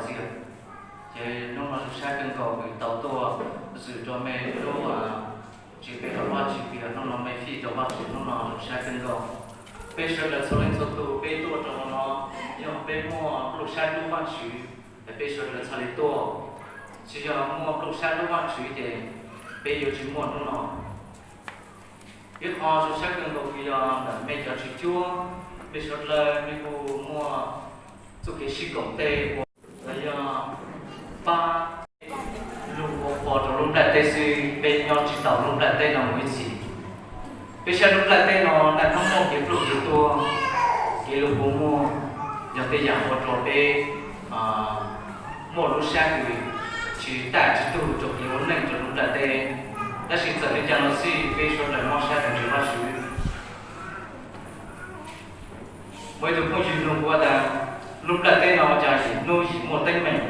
Ces hnub no zoo sab kawg nkaus kuv tau tuaj zwm rau mej lub tsis peb hauv Vajtswv tias hnub no mej fij rau Vajtswv, hnub no zoo sab kawg nkaus. Peb sawv daws txhua leej txhua tus peb tuaj rau hauv no, yog peb muaj pluj sab hlub Vajtswv, peb sawv daws txhaj li tuaj. Tsis yog muaj pluj sab hlub Vajtswv ces peb yuav tsis muaj hnub no. Ib qho zoo sab kawg nkaus kuj yog ntawm mej cov tswv cuab, mej sawv daws mej kuj muaj txuj kev sib koom tej uas los yog pab lug ua qhuas rau lub nplaj teb xwb, peb nyob tsis tau lub nplaj teb no mus ib txhis. Peb saib lub nplaj teb no naj hnub muaj kev pluj kev tuag, kev lug puas muaj, yog tej yam ua rau peb muaj lub sab kws tsis taj tsis tug rau kev ua neej rau lub nplaj teb. Tab sis txawm li cas los xij peb sawv daws mob sab rau ntawm Vajtswv. Muaj ib tug phooj ywg nug kuv tas, lub nplaj teb no cas yim hnub yim muaj teeb meem,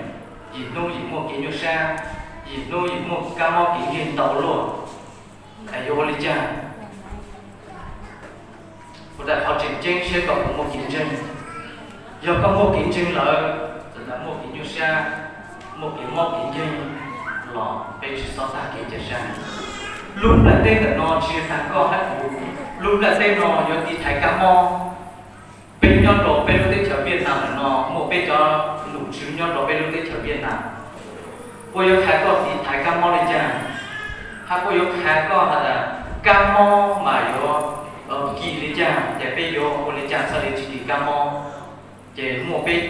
yim hnub yim muaj kev nyuaj sab, yim hnub yim muaj kab mob kev nkeeg ntau luaj, es yuav ua li cas? Kuv tas qhov tseem ceeb saib koj puas muaj kev ntseeg. Yog koj muaj kev ntseeg lawm, txawm tas muaj kev nyuaj sab, muaj kev mob kev nkeeg los peb tsis txhob tag kev cia siab. Lub nplaj teb ntawm no tsis yog tag koj hab kuv, lub nplaj teb no yuav tiv thaiv kab mob. Peb nyob rau peb lub teb chaws Viaj Nam ntawm no muaj peb cov nom tswv nyob rau peb lub teb chaws Viaj Nam, puab yuav qha koj tiv thaiv kab mob li cas, hab puab yuav qha koj has tas kab mob mas yuav kis li cas ces peb yuav ua li cas txhaj li tsis kis kab mob. Ces muaj peb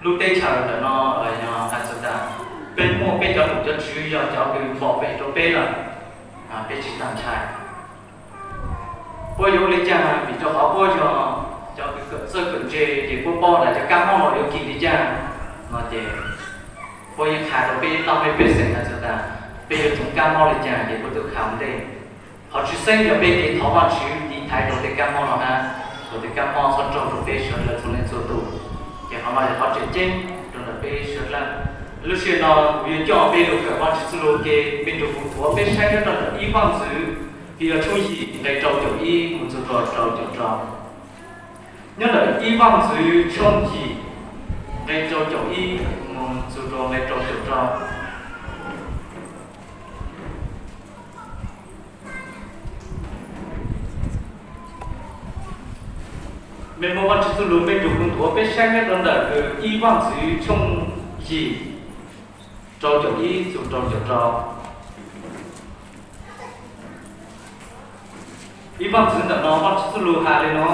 lub teb chaws ntawm no, yog has tas peb muaj peb cov nom cov tswv yog cov kws npom pem rau peb lawm, peb tsis tag ntshai. Puab yuav ua li cas vim rau qhov puab yog cov kws kawm txawj kawm ntse ces puab paub tas cov kab mob no yuav kis li cas no ces puab yeej qha rau peb laj mej pej xeem has tas peb yuav txoov kab mob li cas ces puab twb qha ua ntej. Qhov tshwj xeeb yog peb kev thov Vajtswv tiv thaiv rau tej kab mob no hab, ua tej kab mob txhob raug rau peb sawv daws txhua leej txhua tus. Ces qhov no yog qhov tseem ceeb rau ntawm peb sawv daws. Lub sij hawm no kuv yuav coj peb lug kawm Vajtswv txuj lug ke, mej nrug kuv nthuav peb saib nyob rau ntawm ib Vaj Ntxwv, kws yog tshooj yim nqe rau caum ib mus txug rau rau caum rau. Nyob ntawm ib Vaj Ntxwv tshooj yim nqe rau caum ib mus txug rau nqe rau caum rau. Mej muaj Vajtswv txuj lug mej nrug kuv nthuav peb saib nyob rau ntawm ib Vaj Ntxwv tshooj yim rau caum ib txug rau caum rau. Ib Vaj Ntxwv ntawm no Vajtswv txuj lug has li no: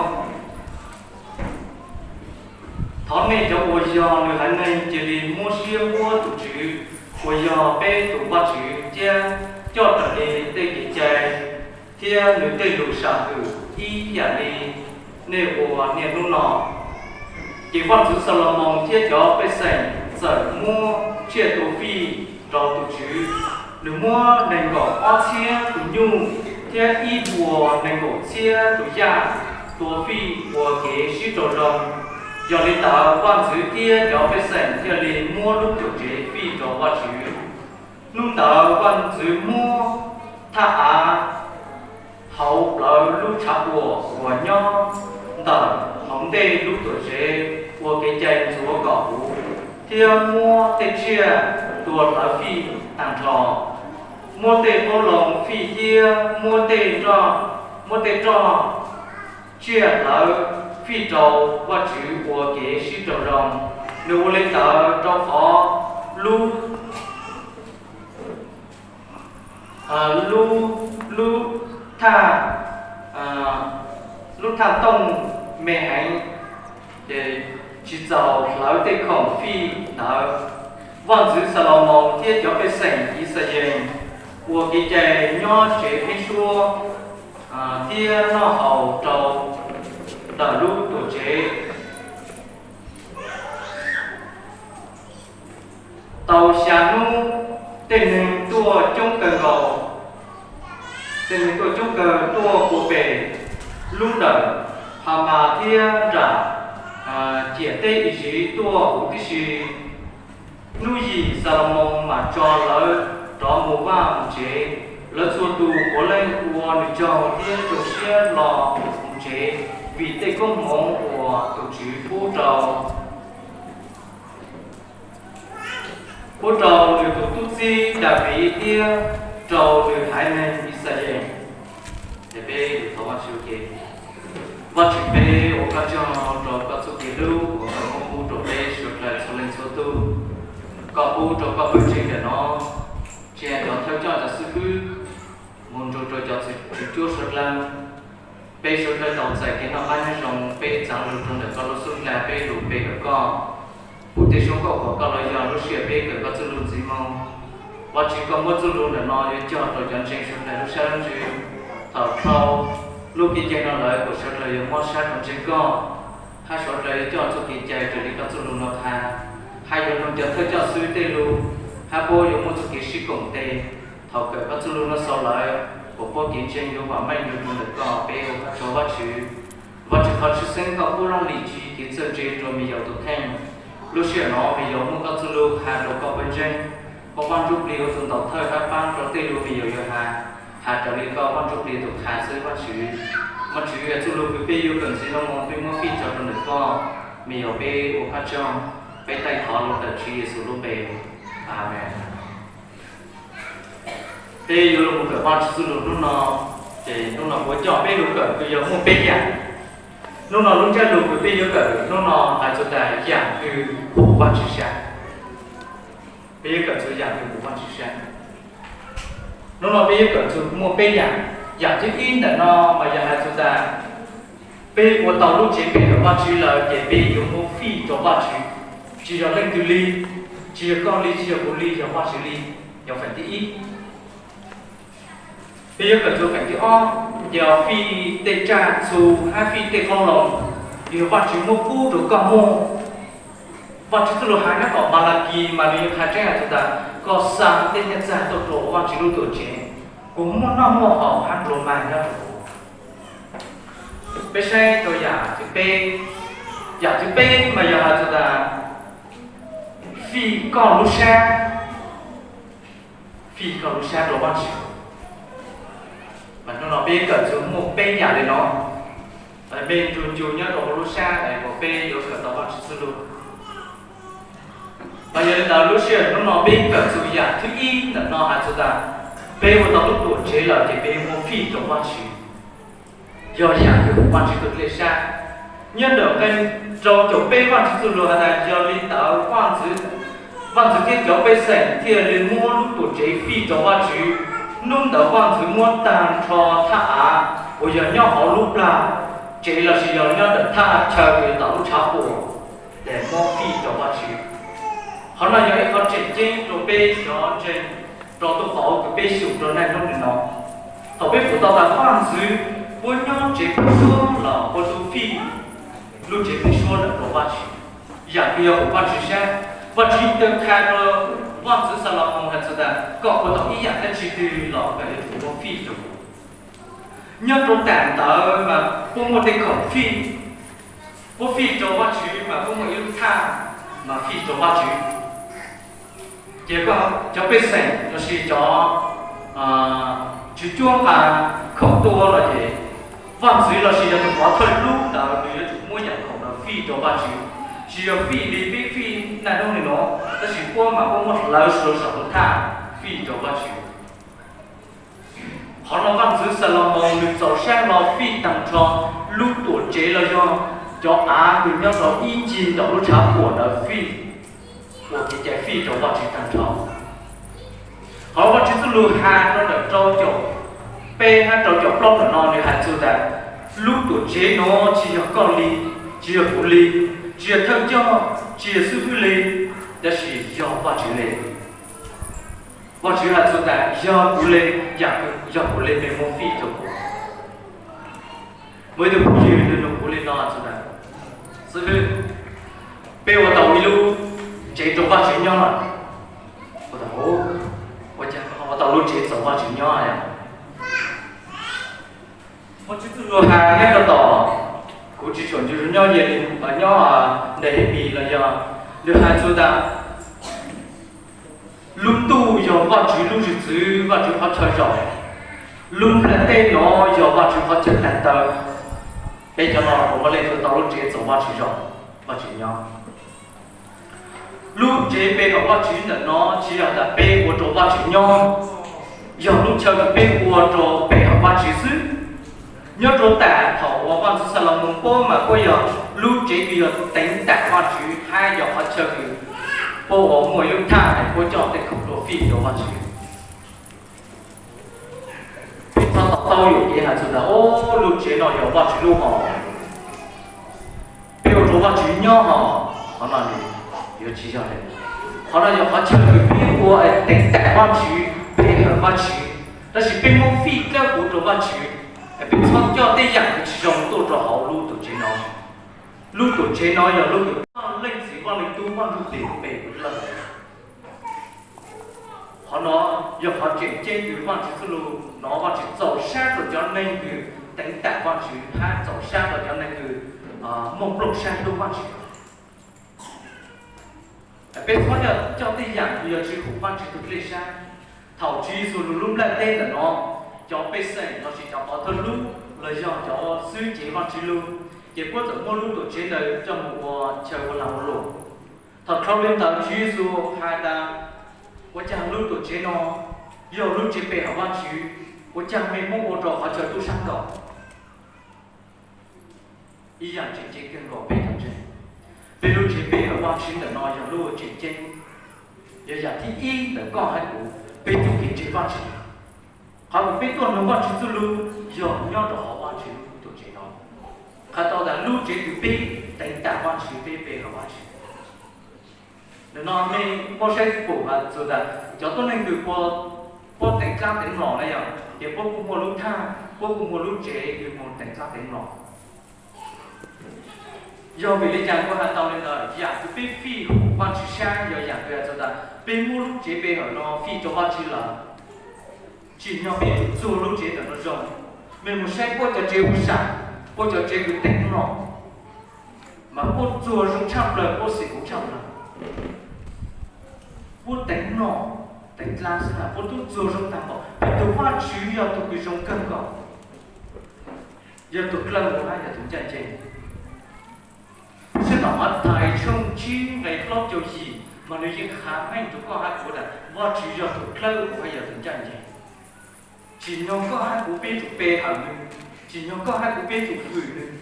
Thov nej cov uas yog nws haiv neeg cia li muab siab muab tus Tswv uas yog peb tus Vajtswv thiab coj raws li tej kev cai thiab nws tej lus sam hwm ib yam li nej ua niaj hnub no. Ces Vaj Ntxwv Xalumoos thiab cov pej xeem txawm muab tsiaj tua fij rau tus Tswv. Nws muab nees nkaum ob txhiab tus nyuj thiab ib puas nees nkaum txhiab tus yaj tua fij ua kev sib raug zoo. Yog li ntawd Vaj Ntxwv thiab cov pej xeem thiaj li muab lub Tuamtsev fij rau Vajtswv. Hnub ntawd Vaj Ntxwv muab thaj av hauv plawv lub tshav puam uas nyob ntawm hauv ntej lub Tuamtsev ua kev cai ntxuav kom huv, thiab muab tej tsiaj tua hlawv fij tag nrho. Muab tej qoob loo fij thiab muab tej roj, muab tej roj tsiaj hlawv fij rau Vajtswv ua kev sib raug zoo. Nws ua li ntawd rau qhov lub lub, lub thaj, lub thaj tooj me heev, ces tsis txaus hlawv tej khoom fij ntawd. Vaj Ntxwv Xalumoos thiab cov pej xeem Yixalayees ua kev cai nyob tsev pheeb suab thiab noj haus rau ntawm lub Tuamtsev. Tau xya hnub, tej neeg tuaj coob kawg nkaus, tej neeg tuaj coob kawg tuaj ua pem lub ntawm Hamas thiab nram ciam teb Iziv tuaj huv tib si. Hnub yim Xalumoos mam tso lawv rov mus vaj mus tsev. Lawv txhua tus puav leej ua nws tsaug thiab rau siab hlo mus tsev vim tej koob hmoov uas tus Tswv pub rau. Pub rau nws tus tub txib Daviv thiab rau nws haiv neeg Yixalayees. Es peb thov Vajtswv ua ke. Vajtswv, peb ua koj tsaug rau koj txuj kev hlub uas koj muab pub rau peb suav dlawg txhua leej txhua tug. Koj pub rau koj pawg ntseeg ntawm no, tsis hais cov thawj coj cov xib hwb, mus nrug rau cov tswv cuab suav dlawg. Peb suav dlawg tau txais kev noj qab nyob zoo, peb txav lug rau ntawm koj lub xub ntiag, peb lug pe kawm koj. Kuv tej suab koj kom koj los yog lub sij hawm peb kawm koj txuj lug ntxiv moog. Vajtswv, koj muab txuj lug ntawm no yuav cog rau cov ntseeg suav dlawg lub sab lub ntsws. Thaum dhau lub kev cai no lawm kom suav dlawg yuav mob sab rau ntseeg koj, hab suav dlawg yuav coj txuj kev cai raws li koj txuj lug no qha, hab yuav noog cov thawj coj xib hwb tej lug, hab puab yuav muaj txuj kev sib koom tes. Thaum kawm koj txuj lug no xaus lawm, kom puab kev ntseeg yuav vam meej nrug rau ntawm koj. Peb ua koj tsaug Vajtswv. Vajtswv, qhov tshwj xeeb koj pub lub lim tswv yim kev txawj ntse rua me nyuam tus kheej. Lub sij hawm no me nyuam muaj koj txuj lug has rau koj pawg ntseeg, koj Vaj Ntsuj Plig ua tus ntaus thawj hab paab rau tej lug me nyuam yuav has, has raws li koj Vaj Ntsuj Plig tus qha xwb Vajtswv. Vajtswv, txuj lug kws peb yuav kawm ntxiv no moog peb muab fij tso rau ntawm koj. Me nyuam peb ua koj tsaug, peb taij thov los ntawm Tswv Yexus lub npe. Amees. Peb yuav lug kawm Vajtswv txuj lug hnub no, ces hnub no kuv coj peb lug kawm kws yog muaj peb yaam. Hnub no lub ntsiab lug kws peb yuav kawm hnub no hais txug tas yaam kws huv Vajtswv sab. Peb yuav kawm txug yaam kws huv Vajtswv sab. Hnub no peb yuav kawm txug muaj peb yaam. Yaam thib ib ntawm no mas yog hais txug tas peb ua tau lub tsev pe hawm Vajtswv lawm ces peb yuav muab fij rau Vajtswv. Tsis yog leej twg li, tsis yog koj li, tsis yog kuv li, yog Vajtswv li. Yog feem thib ib. Peb yuav kawm txug feem thib ob, yog fij tej tsaj txhu hab fij tej qoob loo, yog Vajtswv muab pub rau koj muaj. Vajtswv txuj lug has nyob tom Malakis mas nws yuav qha tseeb hais txug tas koj xa tej nyaj txag tuaj rau Vajtswv lub tuam tsev, kuv muaj noj muaj haus hab nplua mag nyob rau kuv. Peb saib rau yaam thib peb. Yaam thib peb mas yog hais txug tas fij koj lub sab, fij koj lub sab rau Vajtswv. Mas hnub no peb kawm txug muaj peb yaam li no, mej nrug ncu nyob rau hauv lub sab es kom peb yuav kawm tau Vajtswv txuj lug. Mas yog li ntawd lub sij hawm hnub no peb kawm txug yaam thib ib ntawm no hais txug tas peb ua tau lub tuam tsev lawm ces peb muab fij rau Vajtswv. Yog yaam kws huv Vajtswv tug dlej sab. Nyob ntawm nqe rau caum peb Vajtswv txuj lug has tas yog li ntawd vaj ntxwv, vaj ntxwv thiab cov pej xeem thiaj li muab lub tuam tsev fij rau Vajtswv. Hnub ntawd vaj ntxwv muab tag nrho thaj av uas yog nyob hauv lub plag tsev lossis yog nyob ntawm thaj chaw uas yog tom lub tshav puam, ces muab fij rau Vajtswv. Qhov no yog ib qho tseem ceeb rau peb cov ntseeg rau tuaj qhov kws peb xyum rau neej hnub nim no. Thaum peb pum tau tas vaj ntxwv puab nyob tsev pem suab los puab tub fij lub tsev pem suab ntawm rau Vajtswv, yaam kws yog huv Vajtswv sab. Vaj Tswv tau qha rau vaj ntxwv Xalumoos hais txug tas koj ua tau ib yaam dlaab tsi twg los koj yuav tsum muab fij rau kuv. Nyob rau taam ntawd mas puab muaj tej khoom fij, puab fij rau Vajtswv mas puab muaj ib lub thaj mas fij rau Vajtswv. Ces koj cov pej xeem lossis cov tswv cuab nqa khoom tuaj los ces vaj ntxwv lossis yog tus pov thawj lub ntawd nws yuav tsum muab yaam khoom ntawd fij rau Vajtswv. Tsis yog fij li peb fij naj nub nim no, tab sis puab mas puab muab hlawv suav saum lub thaj fij rau Vajtswv. Qhov no vaj ntxwv Xalumoos nws txaus sab hlo fij tag nrho lub tuam tsev los yog cov av kws nyob rau ib ncig ntawm lub tshav puam ntawd fij, ua kev cai fij rau Vajtswv tag nrho. Qhov Vajtswv txuj lug has rau ntawm rau caum peb hab rau caum plaub ntawm no nws hais txug tas lub tuam tsev no tsis yog koj li, tsis yog kuv li, tsis yog thawj coj, tsis yog xib fwb li, tab sis yog Vajtswv li. Vajtswv hais txug tas yog kuv li, yaam kws yog kuv li peb muab fij rau kuv. Muaj ib tug phooj ywg nug kuv li no txug tas, xib fwb, peb ua tau ib lub tsev rau Vajtswv nyob lawm. Kuv tas, ua cas ua tau lub tsev txaus Vajtswv nyob os? Vajtswv txuj lug has nyob rau tom, kuv tsis tshua nco nyob ye li, nyob Nehemias los yog, nws hais txug tas lub ntuj yog Vajtswv lub zwg txwv, Vajtswv qhov chaw zaum, lub nplaj teb no yog Vajtswv qhov chaw taag taw. Peb cov no puas muaj leej twg tau lub tsev txaus Vajtswv zaum, Vajtswv nyob? Lub tsev pe hawm Vajtswv ntawm no tsis yog tas peb ua rau Vajtswv nyob, yog lub chaw uas peb ua rau pe hawm Vajtswv xwb. Nyob rau tam thaum uas vaj ntxwv Xalumoos puab mas puab yog lub tsev kws yog teev tam Vajtswv hab yog qhov chaw kws puab ua muaj ib lub thaj es puab coj tej khoom tuaj fij rau Vajtswv. Peb txhob to taub yuam kev hais txog tas, o, lub tsev no yog Vajtswv lub hos, peb ua rau Vajtswv nyob hos, qhov no nws yuav tsis yog li. Qhov no yog qhov chaw kws peb ua es teev tam Vajtswv, pe hawm Vajtswv, tab sis peb muab fij dawb huv rau Vajtswv, es peb txhob coj tej yam kws tsis zoo tuaj rau hauv lub tuam tsev no. Lub tuam tsev no yog lub kws Leej Txiv Vaaj Leej Tub Vaaj Ntsujplig pe lawm. Qhov no yog qhov tseem ceeb kws Vajtswv txuj lug no, Vajtswv txaus sab rau cov neeg kws teev tam Vajtswv hab txaus sab rau cov neeg kws muaj nplooj sab hlub Vajtswv. Peb txhob coj tej yam kws yog tsis hum Vajtswv tug dlej sab. Thaum Tswv Yexus lug lub nplaj teb ntawm no, cov pej xeem lossis cov pov thawj hlub los yog cov xwb cev Vajtswv lug, ces puab txawm muab lub tuam tsev ntawd coj mus ua chaw ua lag ua luam. Thaum dhau li ntawd Tswv Yexus has tas, ua caag lub tuam tsev no yog lub tsev pe hawm Vajtswv, ua caag mej muab ua rau qhov chaw tub sab nkaus? Ib yam tseem ceeb kawg nkaus peb cov ntseeg, peb lub tsev pe hawm Vajtswv ntawm no yog lub tseem ceeb, yog yam thib ib ntawm koj hab kuv peb tug kev ntseeg Vajtswv. Qhov uas peb tuaj noog Vajtswv txuj lug yog nyob rau hauv Vajtswv lub tuam tsev no. Qhov tau tas lub tsev kws peb teev tam Vajtswv, peb pe hawm Vajtswv. Nim no mej muab saib pum has txug tas cov tuab neeg kws puab teev dlaab teev mlom na yog, ces puab kuj muaj lub thaj, puab kuj muaj lub tsev kws moog teev dlaab teev mlom. Yog vim li cas kuv has tau li ntawd? Yam kws peb fij hum Vajtswv sab yog yam kws has txug tas peb muab lub tsev pe hawm no fij rau Vajtswv lawm, tsim nyog peb yuav tsum txuag lub tsev ntawm no zoo. Mej moog saib puab cov tsev huv sam, puab cov tsev kws teev mlom, mas puab txuag zoo tshaj plawg, puab xim huv tshaj plawg. Puab teev mlom, teev dlaab xwb na puab tub txuag zoo taag npaum. Peb tug Vajtswv yog tug kws zoo kawg nkaus, yog tug dlawb huv hab yog tug ncaj nceeg. Sab tom Mathais tshooj tsib nqe plaub caug yim mas nws yeej qha meej rau koj hab kuv tas Vajtswv yog tug dlawb huv hab yog tug ncaj nceeg. Tsim nyog koj hab kuv peb yuav tsum pe hawm nws, tsim nyog koj hab kuv peb yuav tsum hwm nws.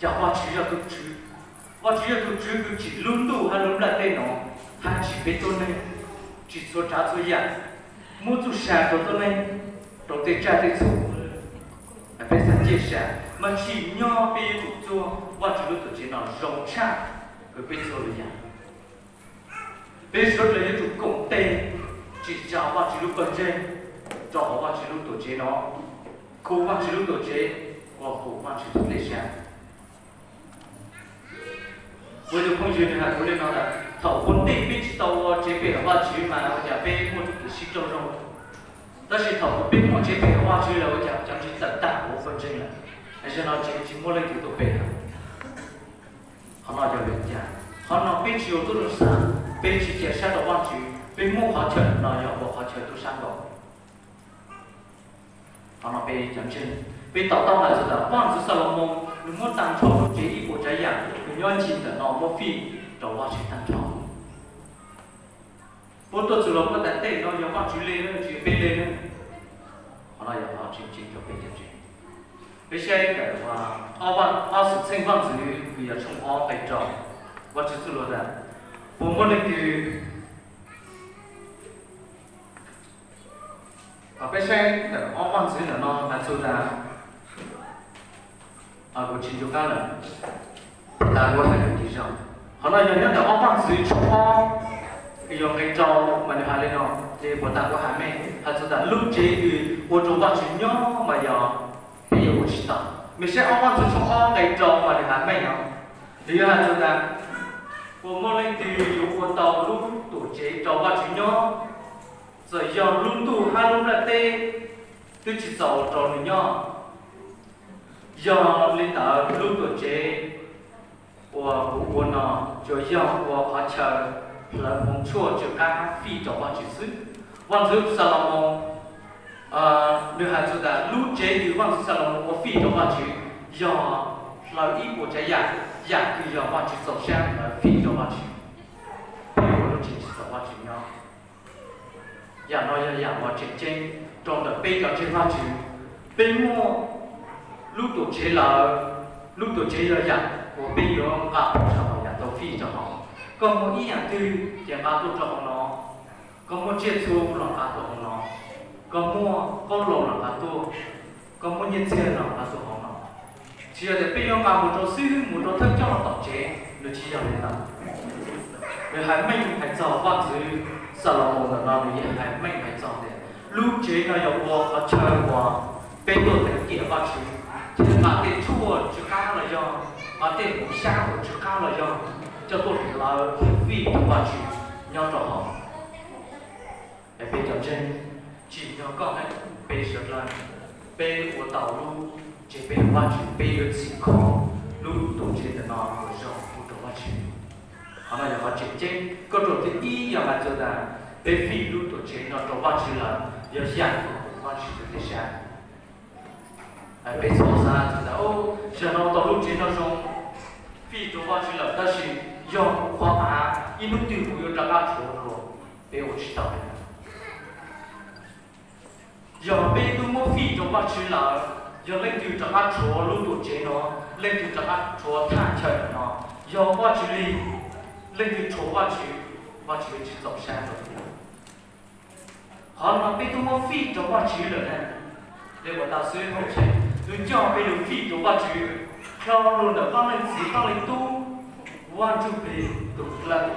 Cas Vajtswv yog tug Tswv, Vajtswv yog tug Tswv kws tsim lub ntuj hab lub nplaj teb no, hab tsim peb tuab neeg, tsim txhua tsaav txhua yam, muab txuj sa rau tuab neeg, rau tej tsaj tej txhu, peb xaav ciaj sa, mas tsim nyog peb yuav tsum txuag Vajtswv lub tuam tsev no zoo tshaj kws peb txuag lwm yam. Peb sawv dlawg yuav tsum koom tes tsim tsa Vajtswv lub pawg ntseeg rau hauv Vajtswv lub tuam tsev no, khu Vajtswv lub tuam tsev ua hum Vajtswv tug dlej sab. Kuv tus phooj ywg nws has kuv li no tas, thaum ua ntej peb tsis tau ua tsev pe hawm Vajtswv mas ua cas peb muaj txuj kev sib raug zoo, tab sis thaum peb muaj tsev pe hawm Vajtswv lawm ua cas cov ntseeg txawm tag ua pawg ntseeg lawm, zaum no tsev tsis muaj leej twg tuaj pe hawm. Qhov no yog vim li cas? Qhov no peb tsis ua tub zoo xaav, peb tsis cia sab rau Vajtswv, peb muab qhov chaw no yog ua qhov chaw tub sab nkaus. Qhov no peb cov ntseeg, peb to taub has txug tas Vajntxwv Xalumoos nws muab tag nrho lub tsev ib puas tsav yam kws nyob ncig ntawm no muab fij rau Vajtswv tag nrho. Puab tuaj txug los puab tas tej no yog Vajtswv le na, tsis yog peb le na. Qhov no yog qhov tseem ceeb rau peb cov ntseeg. Peb saib ntawm ob Xwmtxheej Vaj Ntxwv kws yog tshooj ob nqe rau, Vajtswv txuj lug tas, puas muaj leej twg Peb saib ntawm ob Vaj Ntxwv ntawm no has txug tas, kuv tsis ncu qab lawm, tas kuv has lug tig zog. Qhov no yog nyob ntawm ob Vaj Ntxwv tshooj ob, yog nqe rau mas nws has li no, ces puas tas kuv has meej has txug tas lub tsev kws ua rau Vajtswv nyob mas yog peb yuav ua tsis tau. Mej saib ob Vaj Ntxwv tshooj ob nqe rau mas nws has meej no, nws yog has txug tas, puas muaj leej twg yuav ua tau lub tuam tsev rau Vajtswv nyob, txawm yog lub ntuj hab lub nplaj teb twb tsis txaus rau nws nyob. Yog li ntawd lub tuam tsev uas kuv ua no tsuas yog ua qhov chaw hlawv hmoov tshuaj tsw qab fij rau Vajtswv xwb. Vaj Ntxwv Xalumoos nws has txug tas lub tsev kws Vaj Ntxwv Xalumoos ua fij rau Vajtswv yog hlawv ib puas tsav yam, yam kws yog Vajtswv txaus sab hlawv fij rau Vajtswv. Yam no yog yam uas tseem ceeb rau ntawm peb cov ntseeg Vajtswv. Peb muaj lub tuam tsev lawm, lub tuam tsev yog yam uas peb yuav nqa pov tseg yam tau fij rau hauv. Koj muaj ib yam twg ces nqa tuaj rau hauv no, koj muaj tsiaj txhu los nqa tuaj hauv no, koj muaj qoob loo los nqa tuaj, koj muaj nyiaj txiag los nqa tuaj hauv no. Tsis yog tias peb yuav nqa mus rau xib hwb mus rau thawj coj tom tsev, nws tsis yog li ntawd. Nws hais meej hais txog, vaj ntxwv Xalumoos ntawm no nws yeej hais meej hais txog tias lub tsev no yog ua qhov chaw uas peb tuaj teev tiam Vajtswv, ces nqa tej tshuaj tsw qab los yog, nqa tej hmoov xyab uas tsw qab los yog, coj tuaj hlawv thiab fij rau Vajtswv nyob rau hauv. Es peb cov ntseeg, tsim nyog koj thiab kuv peb sawv daws, peb ua tau lub tsev peb hlub Vajtswv, peb yuav txhim kho lub tuam tsev ntawm no kom zoo pub rau Vajtswv. Qhov no yog qhov tseem ceeb. Koj rau thib ib yog hais txog tas peb fij lub tuam tsev no rau Vajtswv lawm, yog yam uas Vajtswv tus tib sa. Peb txhob xav tias, zaum no tau lub tsev no zoo, fij rau Vajtswv lawm tab sis yog kuv qhuav av, ib hnub twg kuv yuav rov qab rhuav dua. Peb ua tsis tau li. Yog peb twb muab fij rau Vajtswv lawm, yog leej twg rov qab rhuav lub tuam tsev no, leej twg rov qab rhuav thaj chaw no, yog Vajtswv li, leej twg rhuav Vajtswv, Vajtswv tsis txaus sab rau li. Qhov no peb twb muab fij rau Vajtswv lawm na. Li uas tas xwb hauv tsev, tus coj peb yuav fij rau Vajtswv, dhau los ntawm Vaj Leej Txiv, Vaj Leej Tub, Vaj Ntsuj Plig tus dlawb.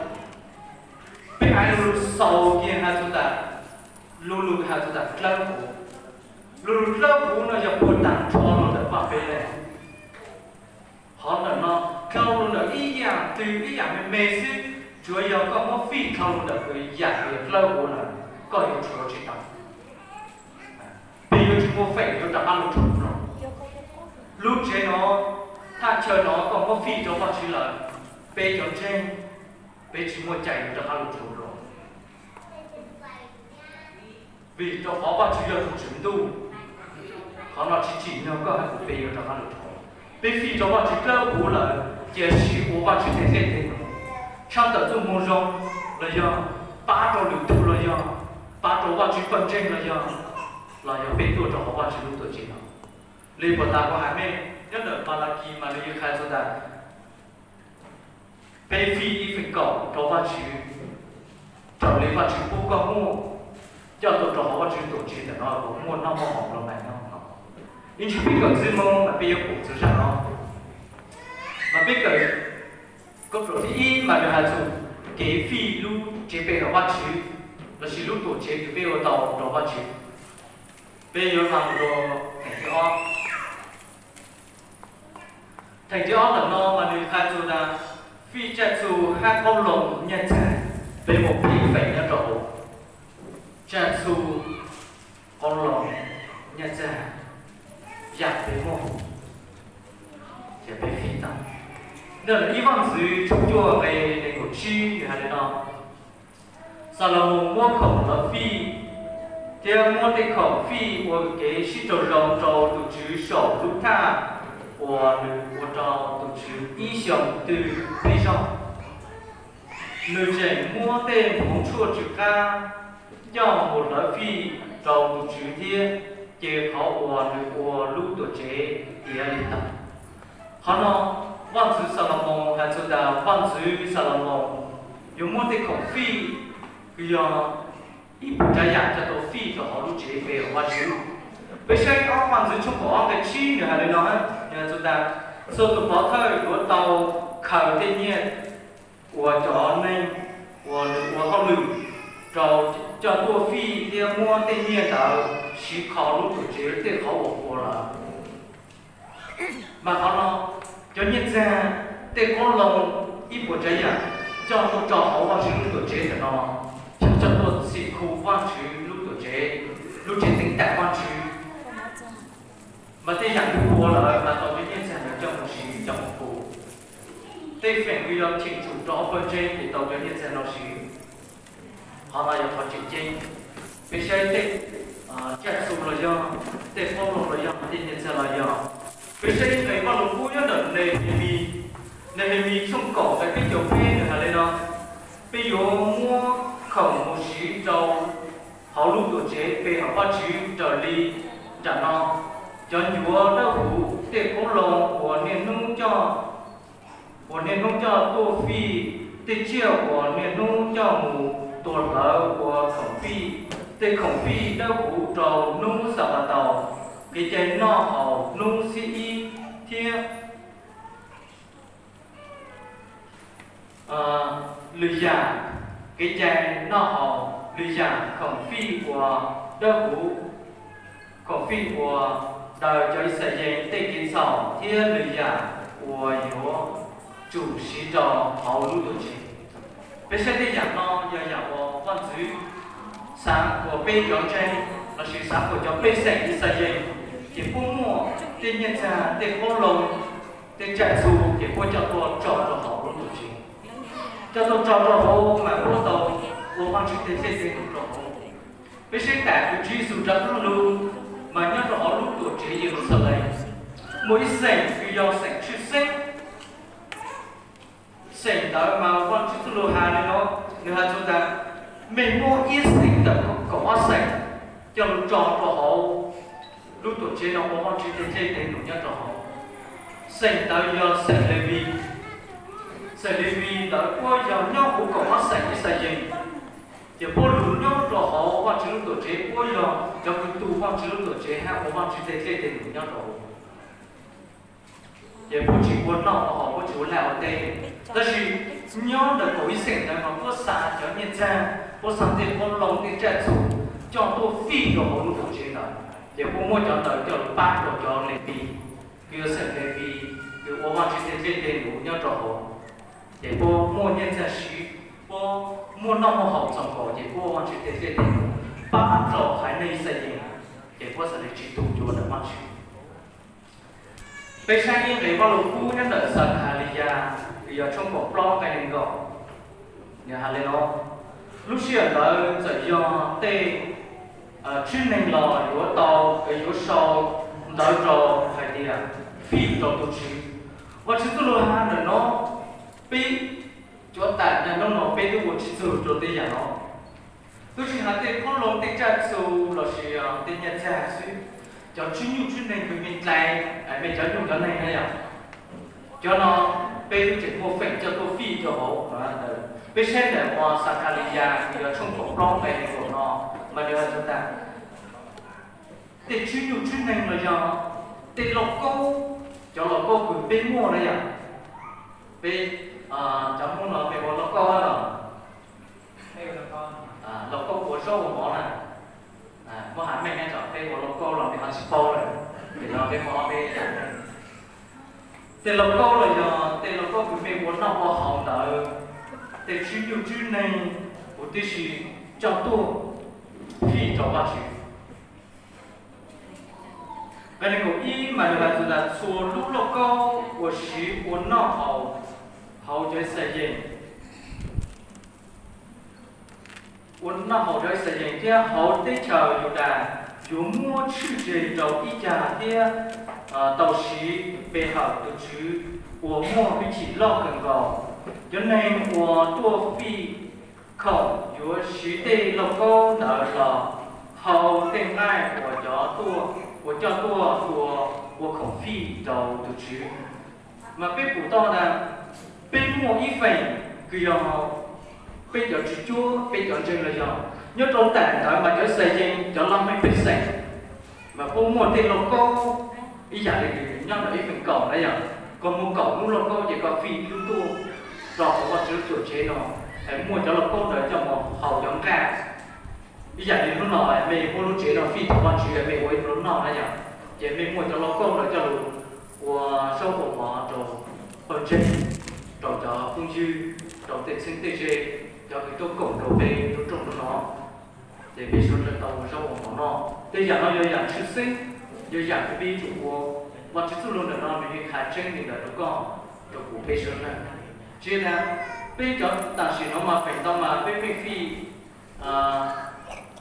Peb hais lus xaus kiag hais txog tas, lu lus hais txog tas dlawb huv. Lu lus dlawb huv no yog puag tag nrho los ntawm Vaj Peb Leeg. Qhov ntawm no dhau los ntawm ib yam twg ib yam me me xwb, tsuav yog koj muab fij dhau los ntawm yam uas yog dlawb huv lawm, koj yuav rhuav tsis tau. Peb yuav tsis muaj feem yuav rov qab los rhuav no. Lub tsev no, thaj chaw no koj muab fij rau Vajtswv lawm, peb cov ntseeg, peb tsis muaj cai yuav rov qab los rhuav dua. Vim rau qhov Vajtswv yog tus tswv ntuj, qhov no tsis tsim nyog koj hais tias peb yuav rov qab los rhuav. Peb fij rau Vajtswv dlawb huv lawm, cia siv ua Vajtswv tej txhij tej num, tshaj tawm txoj moo zoo los yog pab rau lwm tus los yog pab rau Vajtswv pawg ntseeg los yog, los yog peb tuaj rau hauv Vajtswv lub tuam tsev no. Li puag ta kuv hais meej, nyob ntawm Malakis mas nws yeej hais txog tas peb fij ib feem kaum rau Vajtswv raws li Vajtswv pub koj muaj, coj tuaj rau hauv Vajtswv tuam tsev ntawm no kom muaj noj muaj haus los nais noj no. Ib ntsis peb kawm Ntxwg Moo mas peb yuav pum txog zaj no. Mas peb kawm, koj pum thib ib mas nws hais txog kev fij lub tsev pe hawm Vajtswv lossis lub tuam tsev uas peb ua tau rau Vajtswv. Peb yuav hla mus rau theem thib ob. Theem thib ob ntawm no mas nws hais txog tas fij tsaj txhu hab qoob loo nyiaj txiag. Peb muaj peb feem nyob rau hauv tsaj txhu, qoob loo, nyiaj txiag, yam peb muaj, ces peb fij tau. Nyob ntawm ib Vaj Ntxwv tshooj cuaj nqe nees nkaum tsib nws hais li no: Xalumoos muab khoom lawv fij thiab muab tej khoom fij ua kev sib raug zoo rau tus Tswv saum lub thaj uas nws ua rau tus Tswv ib xyoos twg peb zaug. Nws tseem muab tej hmoov tshuaj tsw qab coj mus hlawv fij rau tus Tswv thiab, ces qhov uas nws ua lub tuam tsev tiav li ntawd. Qhov no, Vaj Ntxwv Xalumoos hais txog tas Vaj Ntxwv Xalumoos yuav muab tej khoom fij uas yog ib puas tsav yam coj tuaj fij rau hauv lub tsev pe hawm Vajtswv. Peb saib ob Vaj Ntxwv tshooj kaum ob nqe tsib nws hais li no, nws hais txog tas txhua tus pov thawj yuav tau khaws tej nyiaj uas cov neeg uas nws ua hauj lwm rau coj tuaj fij thiab muab tej nyiaj ntawd siv kho lub tuam tsev tej qhov uas puas lawm. Mas qhov no, cov nyiaj txiag, tej qoob loo, ib puas tsav yam coj tuaj rau hauv Vajtswv lub tuam tsev ntawm no, yog coj tuaj txhim khu Vajtswv lub tuam tsev, lub tsev teev tam Vajtswv. Mas tej yam nws ua lawm mas tau cov nyiaj txiag ntawd coj mus siv coj mus khu. Tej feem uas yog cheem tsum rau hauv pawg ntseeg ces tau cov nyiaj txiag no siv. Qhov no yog qhov tseem ceeb. Peb saib tej tsaj txhu los yog, tej qoob loo los yog, tej nyiaj txiag los yog, peb saib nqe Vaj Lug Kub nyob ntawm Nehemis, Nehemis tshooj kaum nqe peb caug peb nws hais li no: Peb yuav muab khoom mus siv rau hauv lub tuam tsev pe hawm Vajtswv raws li nram no. Cov ncuav dawb huv, tej qoob loo uas niaj hnub coj, uas niaj hnub coj tuaj fij, tej tsiaj uas niaj hnub coj mus tua hlawv ua khoom fij, tej khoom fij dawb huv rau hnub Xanpataus, kev cai noj haus hnub xiab ib, thiab lwm yam kev cai noj haus, lwm yam khoom fij uas dawb huv, khoom fij uas daws cov Yixalayees tej kev txhaum, thiab lwm yam uas yuav tsum siv rau hauv lub tuam tsev. Peb saib tej yam no yog yam uas vaj ntxwv xav kom peb cov ntseeg, lossis xav kom cov pej xeem Yixalayees, ces puab muaj tej nyiaj txiag, tej qoob loo, tej tsaj txhu, ces puab coj tuaj tso rau hauv lub tuam tsev. Coj tuaj tso rau hauv mas puab tau ua Vajtswv tej dej tej num rau hauv. Peb saib tas tus Tswv Yexus rov qab los mas nyob rau hauv lub tuam tsev Yeluxalees, muaj ib xeem kws yog xeem tshwj xeeb. Xeem ntawd mas Vajtswv txuj lug has li no, nws has txug tas, mej muab ib xeem ntawm kaum ob xeem coj lug tso rau hauv lub tuam tsev no ua Vajtswv tej dej tej num nyob rau hauv. Xeem ntawd yog xeem Levis. Xeem Levis ntawd puab yog nyob huv kaum ob xeem Yixalayees, ces puab lug nyob rau hauv Vajtswv lub tuam tsev, puab yog cov kws tu Vajtswv lub tuam tsev hab ua Vajtswv tej dej tej num nyob rau hauv. Ces puab tsis ua noj ua haus, puab tsis ua laj ua teb. Tab sis nyob ntawm kaum ib xeem ntawd mas puab xa cov nyiaj txiag, puab xa tej qoob loo tej tsaj txhu coj tuaj fij rau hauv lub tuam tsev ntawd, ces puab muab cov ntawd coj lug pab rau cov Levis, kws yog xeem Levis, kws ua Vajtswv tej dej tej num nyob rau hauv. Ces puab muaj nyiaj txiag siv, puab muaj noj muaj haus txoos nkaus, ces puab ua Vajtswv tej dej tej num pab rau haiv neeg Yixalayees, ces puab xav le tsis tu cua ntawm Vajtswv. Peb saib ib nqe Vaj Lug Kub nyob ntawm Xakhaliyas, kws yog tshooj kaum plaub nqe nees nkaum, nws has le no, lub sij hawm ntawd txawm yog tej tswb neeg los yuav tau, yuav sau ntawv rau hais tias, fij rau tus Tswv. Vajtswv txuj lug has ntawm no, peb cov tam naj nub no peb twb ua tsis txug rau tej yam no. Twb tsis has tej qoob loo tej tsaj txhu lossis tej nyiaj txiag xwb, cov tswb nyuj tswb neeg kws mej dlai, mej cov nyuj cov neeg na yom, cov no peb twb tseem muaj feem coj tuaj fij rau hauv. Peb saib ntawm uas Xakhaliyas kws yog tshooj kaum plaub nqe nees nkaum no, mas nws has tas, tej tswb nyuj tswb neeg los yog tej lauj kaub, cov lauj kaub kws peb muaj na yom, peb cov Hmoob no peb ua lauj kaub los, lauj kaub ua zaub ua mov na, muab has meej nyob tsam peb ua lauj kaub los peb ho tsis paub lawm, ces no peb muab ob peb yam. Tej lauj kaub los yog tej lauj kaub kws mej ua noj ua haus ntawd, tej tswb nyuj tswb neeg, kuv tib si coj tuaj fij rau Vajtswv. Nqe nees nkaum ib mas nws has tas, txhua lub lauj kaub uas siv ua noj haus hauv cov Yixalayees, ua noj haus cov Yixalayees thiab hauv teb chaws Yudas yuav muab tshwj tseg rau ib cag thiab tau siv pe hawm tus Tswv uas muaj hwj chim loj kawg nkaus. Cov neeg uas tuaj fij khoom yuav siv tej lauj kaub ntawd los hau tej nqaij uas coj tuaj ua, ua khoom fij rau tus Tswv. Mas peb pum tau tas, peb muaj ib feem kws yog peb cov tswv cuab, peb cov ntseeg los yog nyob rau tam ntawd mas cov Yixalayees cov laj mej pej xeem mas puab muaj tej lauj kaub ib yam li nyob ntawm ib feem kaum na yom, koj muaj kaum lub lauj kaub ces koj fij ib lub tuaj rau hauv Vajtswv lub tuam tsev no, muaj cov lauj kaub ntawd coj mus haus cov nqaij. Ib yam li hnub no mej muab lub tsev no fij rau Vajtswv, mej ua ib pluag noj na yom, ces mej muaj cov lauj kaub ntawd coj lug ua zaub ua mov rau pawg ntseeg, rau cov phooj ywg, rau tej txheeb tej ze, cov kws tuaj koom rau peb lub rooj no, ces peb suav dlawg tau ua zaub ua mov noj. Tej yam no yog yam tshwj xeeb, yog yam kws peb yuav tsum ua. Vajtswv txuj lug ntawm no nws yeej has tseeb li ntawd rau koj, rau kuv, peb suav dlawg. Tsis tas peb cov tam sim no mas feem ntau mas peb pheej fij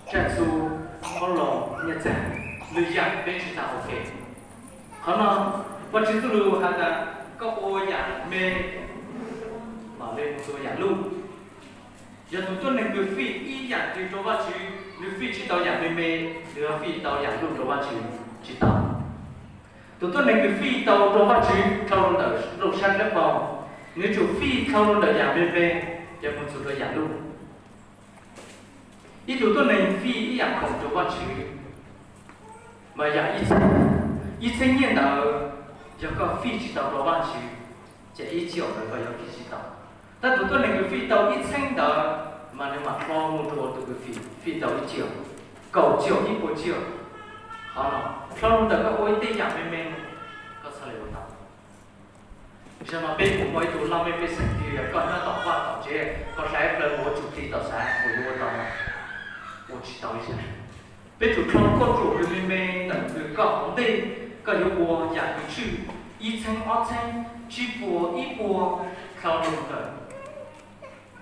tsaj txhu, qoob loo, nyiaj txiag, lwm yam peb tsis tas ua ke. Qhov no Vajtswv txuj lug has tas koj ua yam me mam le ua yam luj. Yog tus tuab neeg kws fij ib yam twg rau Vajtswv, Nws fij tsis tau yam me me, nws yuav fij tau yam luj rau Vajtswv tsis tau. Tus tuab neeg nws fij tau rau Vajtswv dhau los ntawm nplooj sab dlawb paug, nws yuav tsum fij dhau los ntawm yam me me, ces mus txug rau yam luj. Ib tug tuab neeg fij ib yam khoom rau Vajtswv, mas yam ib txheeb, ib txheeb nyiaj ntawd, yog koj fij tsis tau rau Vajtswv, ces ib txhiab ntawd koj yuav fij tsis tau. Tab tus tuab neeg kws fij tau ib txheeb ntawd, mas nws mam hloov mus rau tus kws fij, fij tau ib txhiab, kaum txhiab, ib puas txhiab. Qhov no, dhau los ntawm koj ua ib tej yam me me, koj txhaj le ua tau. Zaum no peb puas muaj ib tug laj mej pej xeem twg koj nyob tom vaj tom tsev, koj hlais plaws mus ua tsum tig tom xav puas yuav ua tau? Ua tsis tau li. Peb tsum dhau koj ruam kws me me ntawm kws koj hauv ntej, koj yuav ua yam kws tshwj ib txheeb ob txheeb, tsib puas ib puas, dhau los ntawm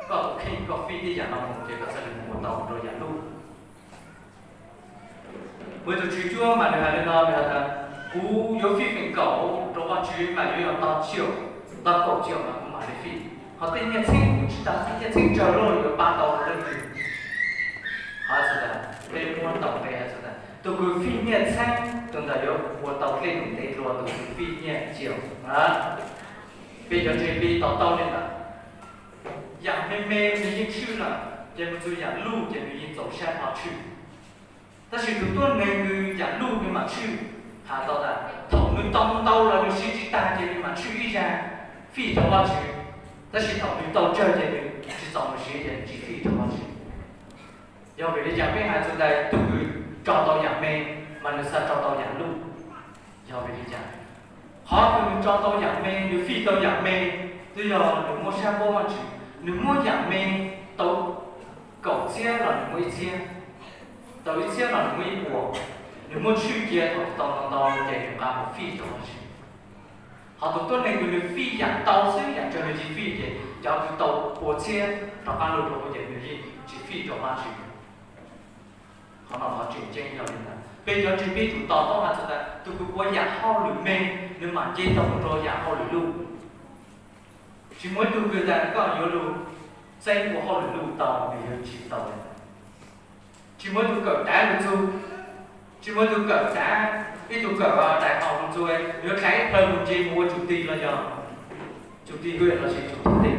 koj tus kheej koj fij tej yam no mus ces koj txhaj le mus ua tau rau yam luj. Muaj ib tug tswv cuab mas nws hais li no, nws hais tias, kuv yuav fij feem kaum rau Vajtswv mas yuav yog tog txhiab, tog kaum txhiab mas kuv mam li fij. Ho tej nyiaj txheeb kuv tsis tas, tej nyiaj txheeb tsawg luaj yuav pab tau rau leej twg? Hais txog tas, peb muab ntaus nqe hais txog tas tus kws fij nyiaj txheeb tus ntawd yuav ua tau dlej num ntev dua tus kws fij nyiaj txiag. Peb cov ntseeg peb to taub li ntawd. Yam me me nws yeej tshwj lawm, ces mus txug yam luj ces nws yeej txaus sab hlo tshwj. Tab sis tus tuab neeg kws yam luj nws mam tshwj. Hais tau tas thaum nws tau ntau los nws siv tsis tag ces nws mam tshwj ib zag fij rau Vajtswv, tab sis thaum nws tau tsawg ces nws tsis txaus nws siv ces nws tsis fij rau Vajtswv. Yog vim li cas peb hais txog tas tus kws tso tau yam me mas nws xav tso tau yam luj? Yog vim li cas? Qhov kws nws tso tau yam me, nws fij tau yam me, twb yog nws muab sab paub Vajtswv. Nws muab yam me tau kaum txhiab los nws muab ib txhiab, tau ib txhiab los nws muab ib puas, nws muab tshwj cia thaum tau ntau ntau ces nws nqa mus fij rau Vajtswv. Ho tus tuab neeg kws nws fij yam ntau xwb yam tsawg nws tsis fij ces cov kws tau puas txhiab rov qab los rau ces nws yeej tsis fij rau Vajtswv. Qhov no qhov tseem ceeb yog li ntawd. Peb cov ntseeg peb tsum to taub hais txog tas tus kws ua yam hauj lwm me, nws mam nce tau mus rau yam hauj lwm luj. Tsis muaj ib tug kws tas koj yuav lug txeeb ua hauj lwm luj tau, nws yuav tsis tau li ntawd. Tsis muaj ib tug kawm dav lug txug, tsis muaj ib tug kawm dav, ib tug kawm daim haus lug txug, yuav dlhais ib plawg mus nce mus ua tsum tig los yog tsum tig hwj los sis tsum tig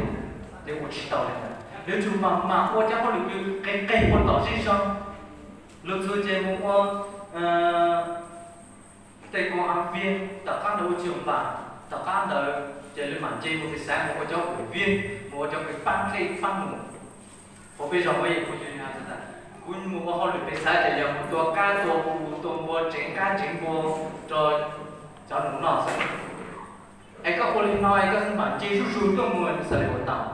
teb, nws ua tsis tau li ntawd. Nws yuav tsum mam mam ua cov hauj lwm kws qeeg qeeg ua tom zej zog. Lug txug ces mus ua tej koo av viag, tom qab ntawd ua txiv npam, tom qab ntawd ces lawv mam nce mus pem xav mus ua cov ua viag, mus ua cov kws paab dlej paab num. Ua peb zog muaj ib tug phooj ywg hais tas, kuv mus ua hauj lwm pem xav ces yog mus tua qab tua u, tua npua, tseev qab tseev npua rau cov num noj xwb. Es koj ua li no es koj mam nce zuj zus tuaj mus xwb li ua tau.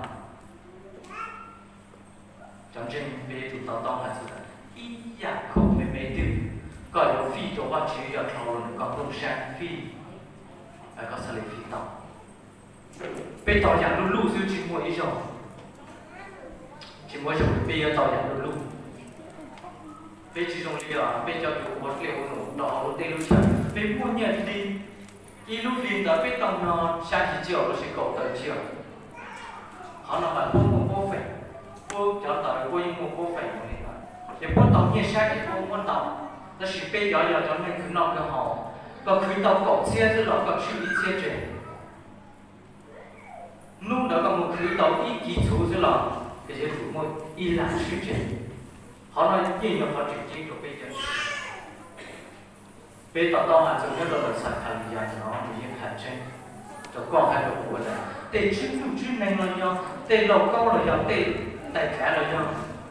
Cov ntseeg peb yuav tsum to taub hais txog tas ib yam khoom me me twg koj yuav fij rau Vajtswv yog dhau los ntawm koj nplooj sab fij, koj txhaj le fij tau. Peb tau yam luj luj xwb tsis muaj ib zaug, tsis muaj ib zaug peb yuav tau yam luj luj. Peb tsis zoo li os peb cov kws ua dlej ua num rau hauv lub teb lub chaw, peb muaj nyiaj hli, ib lub hli ntawd peb tau nrog xya yim caum los sis kaum tawm caum. Qhov no mas puab muaj puab feem, puab cov ntawd puab yeej muaj puab feem mus li ntawd, ces puab tau nyiaj sab ces puab muab ntau. Tab sis peb cov yog cov neeg khwv noj khwv haus, koj khwv tau kaum txhiab xwb los koj tshwj ib txhiab tseg. Hnub ntawd koj mus khwv tau ib kis txhuv xwb los koj yuav tsum muaj ib lab tshwj tseg. Qhov no yeej yog qhov tseem ceeb rau peb cov. Peb to taub hais txog nyob rau ntawm Xakharias no nws yeej hais tseeb rau koj hab rau kuv tas tej tswb nyuj tswb neeg los yog tej lauj kaub los yog tej ntais dlav los yog,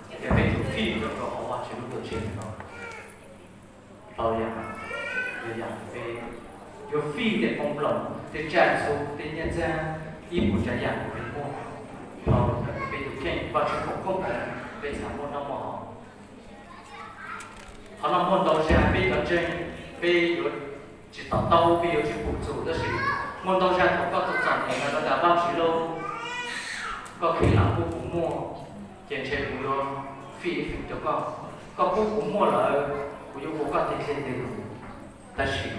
ces peb tsum fij rau rau hauv Vajtswv lub tuam tsev no. Tau yam, yog yam peb yuav fij tej qoob loo, tej tsaj txhu, tej nyiaj txiag, ib puas tsav yam uas peb muaj, tau rau peb tus kheej, Vajtswv foom koob hmoov peb txhaj muaj noj muaj haus. Qhov no muaj ntau zag peb cov ntseeg peb yuav tsis to taub, peb yuav tsis pum txug, tab sis muaj ntau zag thaum koj txom txom nyem no koj tas Vajtswv lauj, koj kheev lam pub kuv muaj, ces ntshe kuv yuav fij ib feem rau koj. Koj pub kuv muaj lawm, kuv yuav ua koj tej dlej tej lus. Tab sis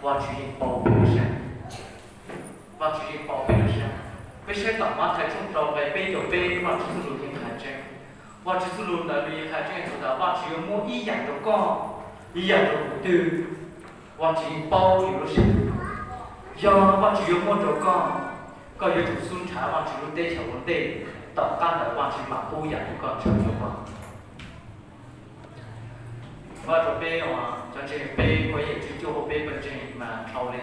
Vajtswv yeej paub peb lub sab, Vajtswv yeej paub peb lub sab. Peb saib tom Mathais tshooj rau nqe peb caug peb, Vajtswv txuj lus yeej hais tseeb, Vajtswv txuj lug ntawd nws yeej hais tseeb txhua tas Vajtswv yuav muab ib yam rau koj, ib yam rau kuv twg, Vajtswv yeej paub yus lub siab. Yog Vajtswv yuav muab rau koj, koj yuav tsum xub nrhav Vajtswv lub teb chaws ua ntej, tom qab ntawd Vajtswv mam pub yam rau koj ntshaw rau koj. Vaj rau peb, cov ntseeg peb ua yam tswv cuaj hu peb pawg ntseeg mas dhau li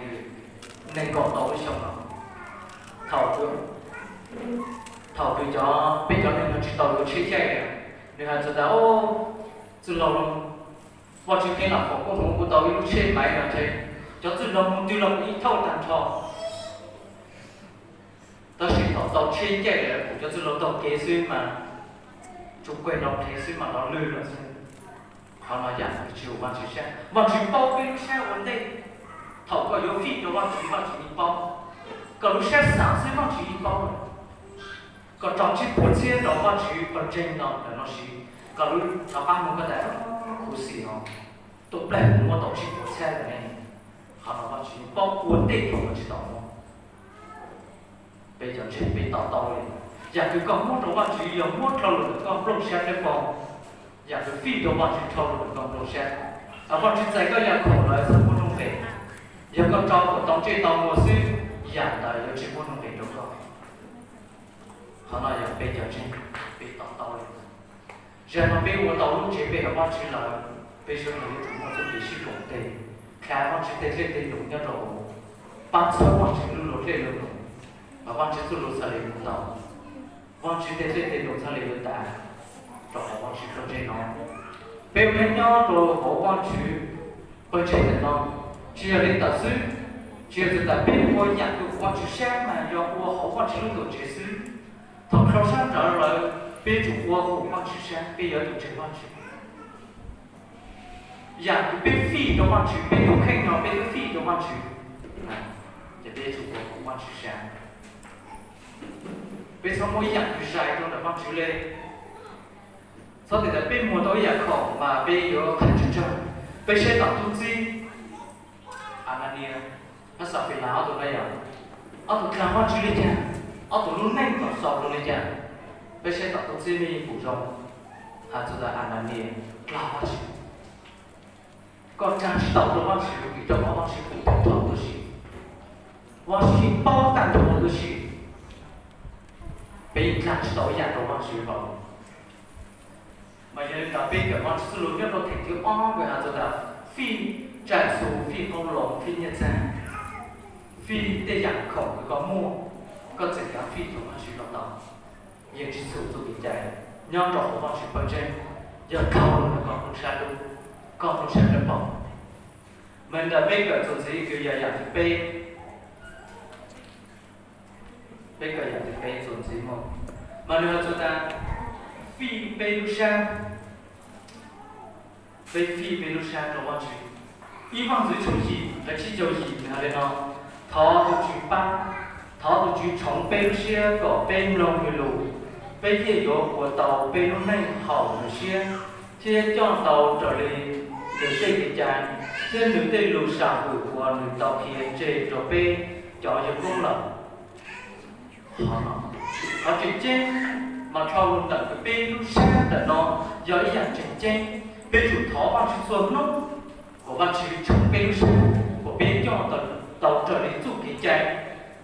nees nkaum tau lub xyoo no. Thaum, thaum twg cov, peb cov neeg no tsis tau yuav tsheb caij, nws hais txog tas, o, txwj laug, Vajtswv kev lam foom koob hmoov kuv tau ib lub tsheb maiv no ntshe cov txwj laug mus twg los kuv yeej thauj tag nrho. Tab sis thaum tau tsheb caij lawm kuv cov txwj laug taug kev xwb mas tsuas kuj nrov nrhev xwb mas los lwg lawm xwb. Qhov no yam tsis yog Vajtswv siab. Vajtswv paub peb lub siab ua ntej. Thaum koj yuav fij rau Vajtswv, Vajtswv yeej paub. Koj lub siab xav xwb Vajtswv yeej paub lawm. Koj tso tsib puas txhiab rau Vajtswv pawg ntseeg no ntawm no siv, koj lub rov qab mus koj tas, khuv xim os, tus pleg kuv muab tau tsib puas txhiab lawm ne. Qhov no Vajtswv yeej paub ua ntej thaum koj tsis tau muab. Peb cov ntseeg peb to taub li, yam twg koj muab rau Vajtswv yog muab dhau lawm ntawm koj nplooj siab thiab paug. Yam twg fij rau Vajtswv dhau lawm ntawm koj nplooj siab, Vajtswv txais koj yam khoom lawm txhob muab rau nqes. Yog koj tso kom tau ntsej tau muag xwb, yam ntawd yuav tsis muab rau nqes rau koj. Qhov no yog peb cov ntseeg peb to taub li. Zaum no peb ua tau lub tsev pe hawm Vajtswv lawm, peb sawv daws yuav tsum muaj txoj kev sib koom tes, khav Vajtswv tej dej tej num nyob rau hauv, pab txhawb Vajtswv lub luag dej luag num, mas Vajtswv txuj lug txhaj li mus tau, Vajtswv tej dej tej num txhaj li yuav tas rau hauv Vajtswv pawg ntseeg no. Peb ua neej nyob rau hauv Vajtswv pawg ntseeg ntawm no, tsis yog li ntawd xwb, tsis yog txhais tas peb ua yam twg Vajtswv siab mas yog ua hauv Vajtswv lub tuam tsev xwb. Thaum dhau sab nrawd lawm peb tsum ua hauv Vajtswv siab, peb yog tus ntseeg Vajtswv. Yam twg peb fij rau Vajtswv, peb tus kheej no peb twb fij rau Vajtswv, ces peb tsum ua hauv Vajtswv siab. Peb txhob muab ib yam twg zais rau ntawm Vajtswv li. Txhob tias peb muag tau ib yam khoom mas peb yuav qhia tsawg tsawg. Peb saib tom tub txib Ananias thiab Xafilas ob tug no yog ob tug dlaag Vajtswv li cas, ob tug lub neej tau xaus rau li cas. Peb saib tom tub txib me pum zoo, hais txog tas Ananias dlaag Vajtswv. Koj dlaag tsis tau rau Vajtswv vim rau qhov Vajtswv pum tag nrho tuab si, Vajtswv yeej paub tag nrho tuab si. Peb yeej dlaag tsis tau ib yam rau Vajtswv los. Mas yog li ntawd peb kawm Vajtswv txuj lug nyob rau theem thib ob nkawd hais txog tas fij tsaim txhu, fij qoob loo, fij nyiaj txiag, fij tej yam khoom kws koj muaj, koj txawm kav fij rau Vajtswv los tau, yeej tsis txhum txuj kev cai. Nyob rau hauv Vajtswv pawg ntseeg, yog dhau lug ntawm koj nplooj sab dub, koj nplooj sab dawb paug. Mas ntawm peb kawm txuas ntxiv kws yog yam thib peb, peb kawm yam thib peb txuas ntxiv mus, mas nws hais txog tas fij peb lub sab, peb fij peb lub sab rau Vajtswv. Ib Vaj ntxwv tshooj yim nqe tsib caug yim nws hais li no: Thov tus Tswv pab, thov tus Tswv tshoov peb lub siab kom peb mloog nws lus, peb thiaj yuav ua tau peb lub neej haum nws siab, thiab coj tau raws li nws tej kev cai thiab nws tej lus sam hwm uas nws tau qhia tseg rau peb cov yawg koob lawm. Qhov tseem ceeb mas dhau lug ntawm kws peb lub sab ntawm no yog ib yam tseem ceeb. Peb tsum thov Vajtswv txhua hnub kom Vajtswv tshoov peb lub sab, kom peb coj tau raws li txuj kev cai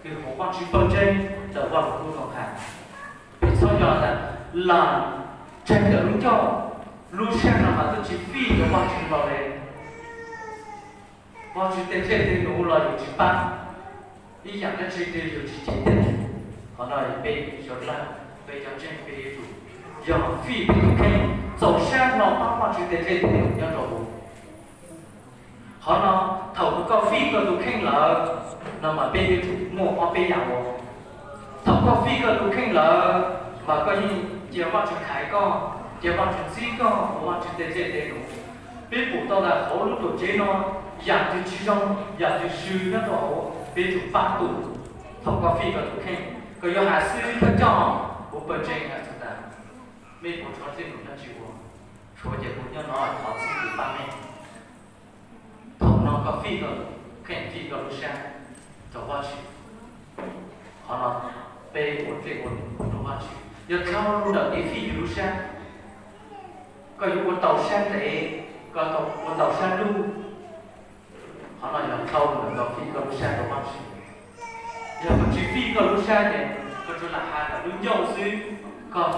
kws hauv Vajtswv pawg ntseeg ntawm Vaj Lug Kub no hais. Peb txhob yog tas lam tseg ntawm lub ncauj, lub sab no mas twb tsis fij rau Vajtswv los li. Vajtswv tej dlej tej num los yus tsis pab, ib yam dab tsi twg yus tsis ceeb tes. Qhov no peb sawv dlawg peb cov ntseeg peb yuav tsum yog fij peb tus kheej, txaus sab hlo pab Vajtswv tej dlej tej num nyob rau hauv. Qhov no, thaum kws koj fij koj tus kheej lawm no mas peb yuav tsum muaj ob peb yam ua. Thaum koj fij koj tus kheej lawm mas koj yeej cia Vajtswv thaiv koj, cia Vajtswv txib koj ua Vajtswv tej dlej tej num. Peb pum tau tas hauv lub tuam tsev no, yam twg tsis zoo, yam twg swb nyob rau hauv peb tsum pab tus. Thaum koj fij koj tus kheej, koj yuav hais xwb thiab coj, kuv pawg ntseeg hais txog tas, mej puas tshuav dlej num dab tsi ua? Tshuav ces kuv nyob no thov txim kuv pab mej. Thaum no koj fij koj kheej, fij koj lub sab rau Vajtswv. Qhov no peb ua dlej ua num rau Vajtswv yog dhau lug ntawm kev fij yus lub sab. Koj yuav ua tau sab ntev, koj ua tau sab lug, qhov no yog dhau ntawm koj fij koj lub sab rau Vajtswv. Yog koj tsis fij koj lub sab ces koj tsuas lam has ntawm lub ncauj xwb, koj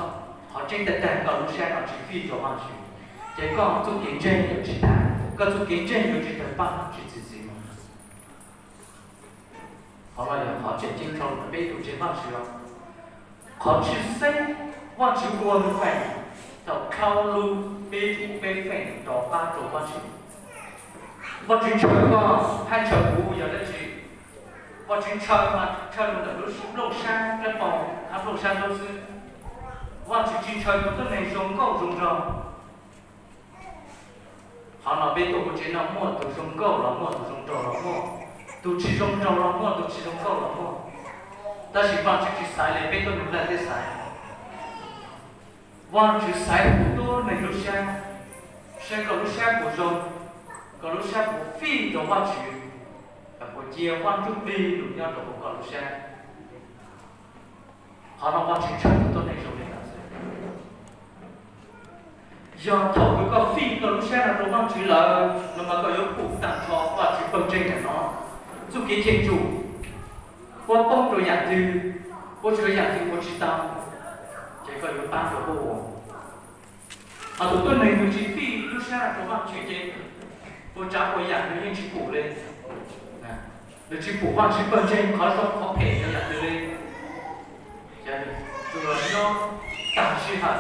qhov tseeb tag tag koj lub sab no tsis fij rau Vajtswv, ces koj txuj kev ntseeg yuav tsis tag, koj txuj kev ntseeg yuav tsis tawg paj tsis txi txiv. Qhov no yog qhov tseem ceeb dhau ntawm peb tus ntseeg Vajtswv. Qhov tshwj xeeb Vajtswv ua lub feem thaum dhau lub peb tus peb feem rov qab rau Vajtswv. Vajtswv ntshaw koj hab ntshaw kuv yog dab tsi? Vajtswv ntshaw mas ntshaw rau ntawm lub nplooj sab dlab paug hab nplooj sab nraug xwb. Vajtswv tsis ntshaw tus tuab neeg zoo nkauj zoo nraug. Qhov no peb tuaj kuv tsev no muaj tus zoo nkauj los muaj, tus zoo nraug los muaj, tus tsis zoo nraug los muaj, tus tsis zoo nkauj los muaj. Tab sis Vajtswv tsis xaiv li peb tuab neeg nplaj teb xaiv. Vajtswv xaiv tus tuab neeg lub sab, saib koj lub sab puas zoo, koj lub sab puas fij rau Vajtswv, puas cia Vaj Ntsujplig lug nyob rau hauv koj lub sab. Qhov no Vajtswv ntshaw tus tuab neeg zoo li ntawd xwb. Yog thaum kws koj fij koj lub sab no rau Vajtswv lawm no mas koj yuav pum tag nrho Vajtswv pawg ntseeg ntawm no, txuj kev cheem tsum, puab poob rau yam twg, puab tsuav yam twg ua tsis tau, ces koj yuav pab rau puab ua. Ho tus tuab neeg kws tsis fij lub sab rau Vajtswv ces puas tsav puas yam nws yeej tsis pum li. Nws tsis pum Vajtswv pawg ntseeg qhov zoo qhov phem yog yam twg li. Ces nws tsuas nyob tag sij hawm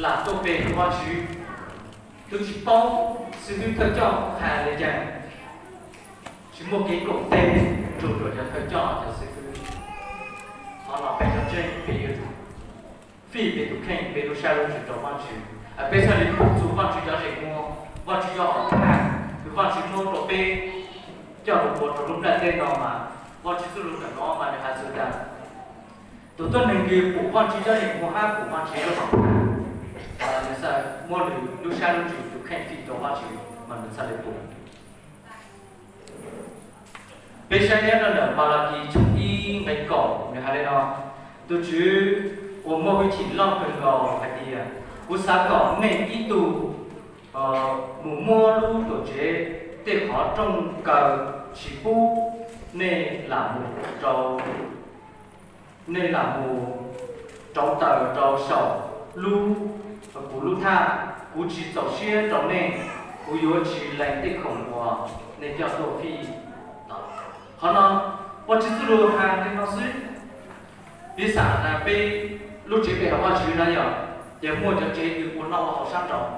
lam tuaj pe rau Vajtswv, twb tsis paub xib fwb thawj coj hais li cas, tsis muaj kev koom tes rau cov thawj coj cov xib fwb. Qhov no peb cov ntseeg peb yuav tsum fij peb tus kheej, peb lub sab lub ntsws rau Vajtswv. Peb txhaj li pum txug Vajtswv cov zem muag, Vajtswv cov hom phaj kws Vajtswv muab rau peb coj lug ua rau lub nplaj teb no mas, Vajtswv txuj lug ntawm no mas nws hais txug tas tus tuab neeg kws pum Vajtswv cov zem muag hab pum Vajtswv cov hom phaj, nws txhaj muab nws lub sab lub ntsws tus kheej fij rau Vajtswv mas nws txhaj li pum. Peb saib nyob rau ntawm Malakis tshooj ib nqe kaum nws hais li no: Tus Tswv uas muaj hwj chim loj kawg nkaus hais tias, kuv xav kom nej ib tug mus muab lub tuam tsev tej qhov rooj kaw tsis pub nej lam mus rau, nej lam mus rauv taws rau saum lub, kuv lub thaj. Kuv tsis txaus siab rau nej, kuv yuav tsis lees tej khoom uas nej coj tuaj fij. Qhov no Vajtswv txuj lug has li no xwb. Piv xam tas peb lub tsev pe hawm Vajtswv na yog, ces muaj cov tsev kws ua noj ua haus sab nraud.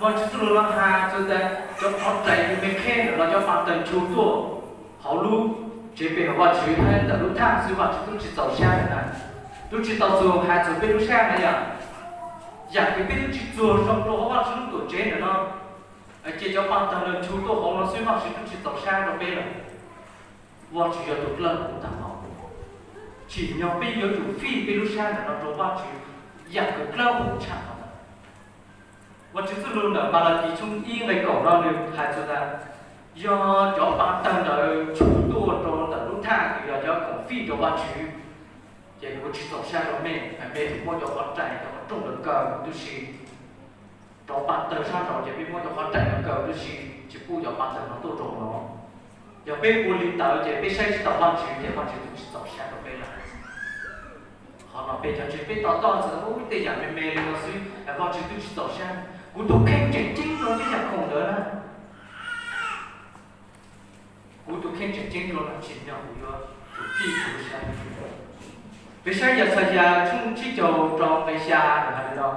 Vajtswv txuj lug no has txug tas cov qhov rais kws me kheb ntawm no, cov paj tawg ntshu tuaj hauv lub tsev pe hawm Vajtswv hab ntawm lub thaj xwb Vajtswv tub tsis txaus sab ntawm na. Tub tsis tau txuag has txug peb lub sab na yog, yam kws peb tub tsis txuag zoo rau hauv Vajtswv lub tuam tsev ntawm no, ces cov paj tawg ntawd ntshu tuaj hauv no xwb Vajtswv tub tsis txaus sab rau peb lawm. Vajtswv yog tus dlawb huv tag nrho, tsim nyog peb yuav tsum fij peb lub sab ntawm no rau Vajtswv yam kws dlawb huv tshaj qhov ntawd. Vajtswv txuj lug ntawm Malakis tshooj ib nqe kaum no nws hais txug tas, yog cov paj tawg ntawd tshum tuaj rau ntawm lub thaj kws yog cov khoom fij rau Vajtswv, ces kuv tsis txaus sab rau nej, peb muab cov qhov rais cov qhov rooj ntawd kaw tub si. Rau paj tawg sab nraud ces peb muab cov qhov rais no kaw tub si, tsis pub cov paj tawg no tuaj rau no. Yog peb ua li ntawd ces peb saib tsis taus Vajtswv ces Vajtswv tub tsis txaus sab rau peb lawm. Qhov no peb cov ntseeg peb to toj txawm ua tej yam me me li no xwb, Vajtswv tub tsis txaus sab. Kuv tus kheej tseem ceeb dua tej yam khoom ntawd na. Kuv tus kheej tseem ceeb dua no tsim nyog kuv yuav tsum fij kuv lub sab. Peb saib Yaxayas tshooj tsib caug rau nqe xya hais li no: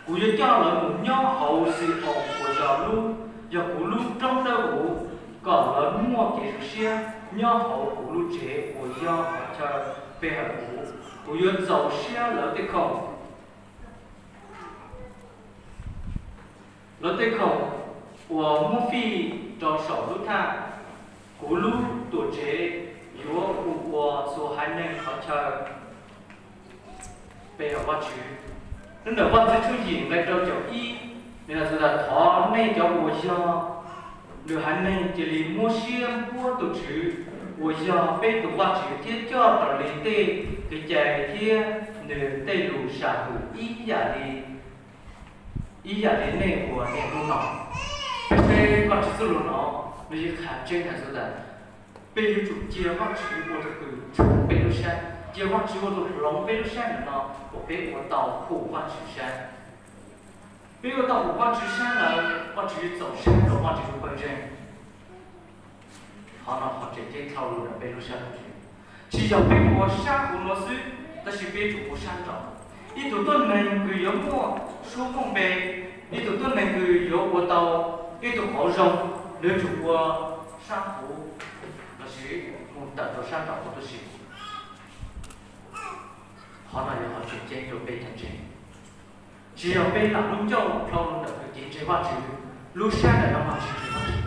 Kuv yuav coj lawv mus nyob hauv Xi-oos uas yog lub, yog kuv lub roob dawb huv, kom lawv muaj kev zoo siab nyob hauv kuv lub tsev uas yog qhov chaw pe hawm kuv. Kuv yuav txaus siab lawv tej khoom, lawv tej khoom uas muab fij rau saum lub thaj. Kuv lub tuam tsev yuav hu ua txhua haiv neeg qhov chaw pe hawm Vajtswv. Nyob ntawm Vaj Ntxwv tshooj yim nqe rau caum ib, nws hais tias, thov nej cov uas yog nws haiv neeg cia li muab siab npuab tus Tswv uas yog peb tus Vajtswv thiab coj raws li tej kev cai thiab nws tej lus sam hwm ib yam li Ib yam li nej ua niaj hnub no, peb saib Vajtswv txoj lus no, nws yeej qha tseeb hais tias peb yuav tsum cia Vajtswv ua tus kws tshoov peb lub sab, cia Vajtswv ua tus hloov peb lub sab ntawm no kom peb ua tau hum Vajtswv sab. Peb ua tau hum Vajtswv sab lawm, Vajtswv yuav txaus sab rau Vajtswv tus pawg ntseeg. Qhov no qhov tseem ceeb dhau lawm ntawm peb lub sab lub ntsws. Tsis yog peb ua sab huv nuav xwb, tab sis peb yuav tsum ua sab nraud. Ib tug tuab neeg kws yuav muaj suab muaj npe, ib tug tuab neeg kws yuav ua tau ib tug qauv zoo, nws yuav tsum ua sab huv lossis mus tawm rau sab nraud huv tib si. Qhov no yog qhov tseem ceeb rau peb cov ntseeg. Tsis yog peb lam lub ncauj dhau lawm ntawm kws kev ntseeg Vajtswv, lub sab ntawm no mas tsis ntseeg Vajtswv.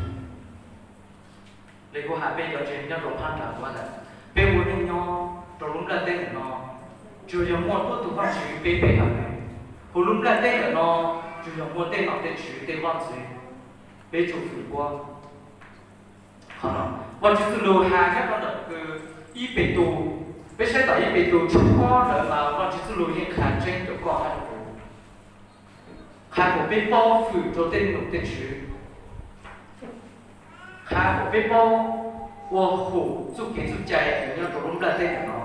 Li kuv hais peb cov ntseeg nyob rau phab ntawd kuv hais tias, peb ua neej nyob rau lub nplaj teb ntawm no, tsuas yog muaj tuab tug Vajtswv peb pe hawm, huv lub nplaj teb ntawm no tsuas yog muaj tej nom tej tswv tej vaj ntxwv, peb tsum fwm ua. Qhov no Vajtswv txoj lus has nyob rau ntawm kws ib Petus, peb saib tom ib Petus tshooj ob ntawd mas Vajtswv txoj lus yeej qha tseeb rau koj hab rau kuv, qha kom peb paub fwm rau tej nom tej tswv, qha kom peb paub ua hum txuj kev txuj cai uas nyob rau lub nplaj teb ntawm no.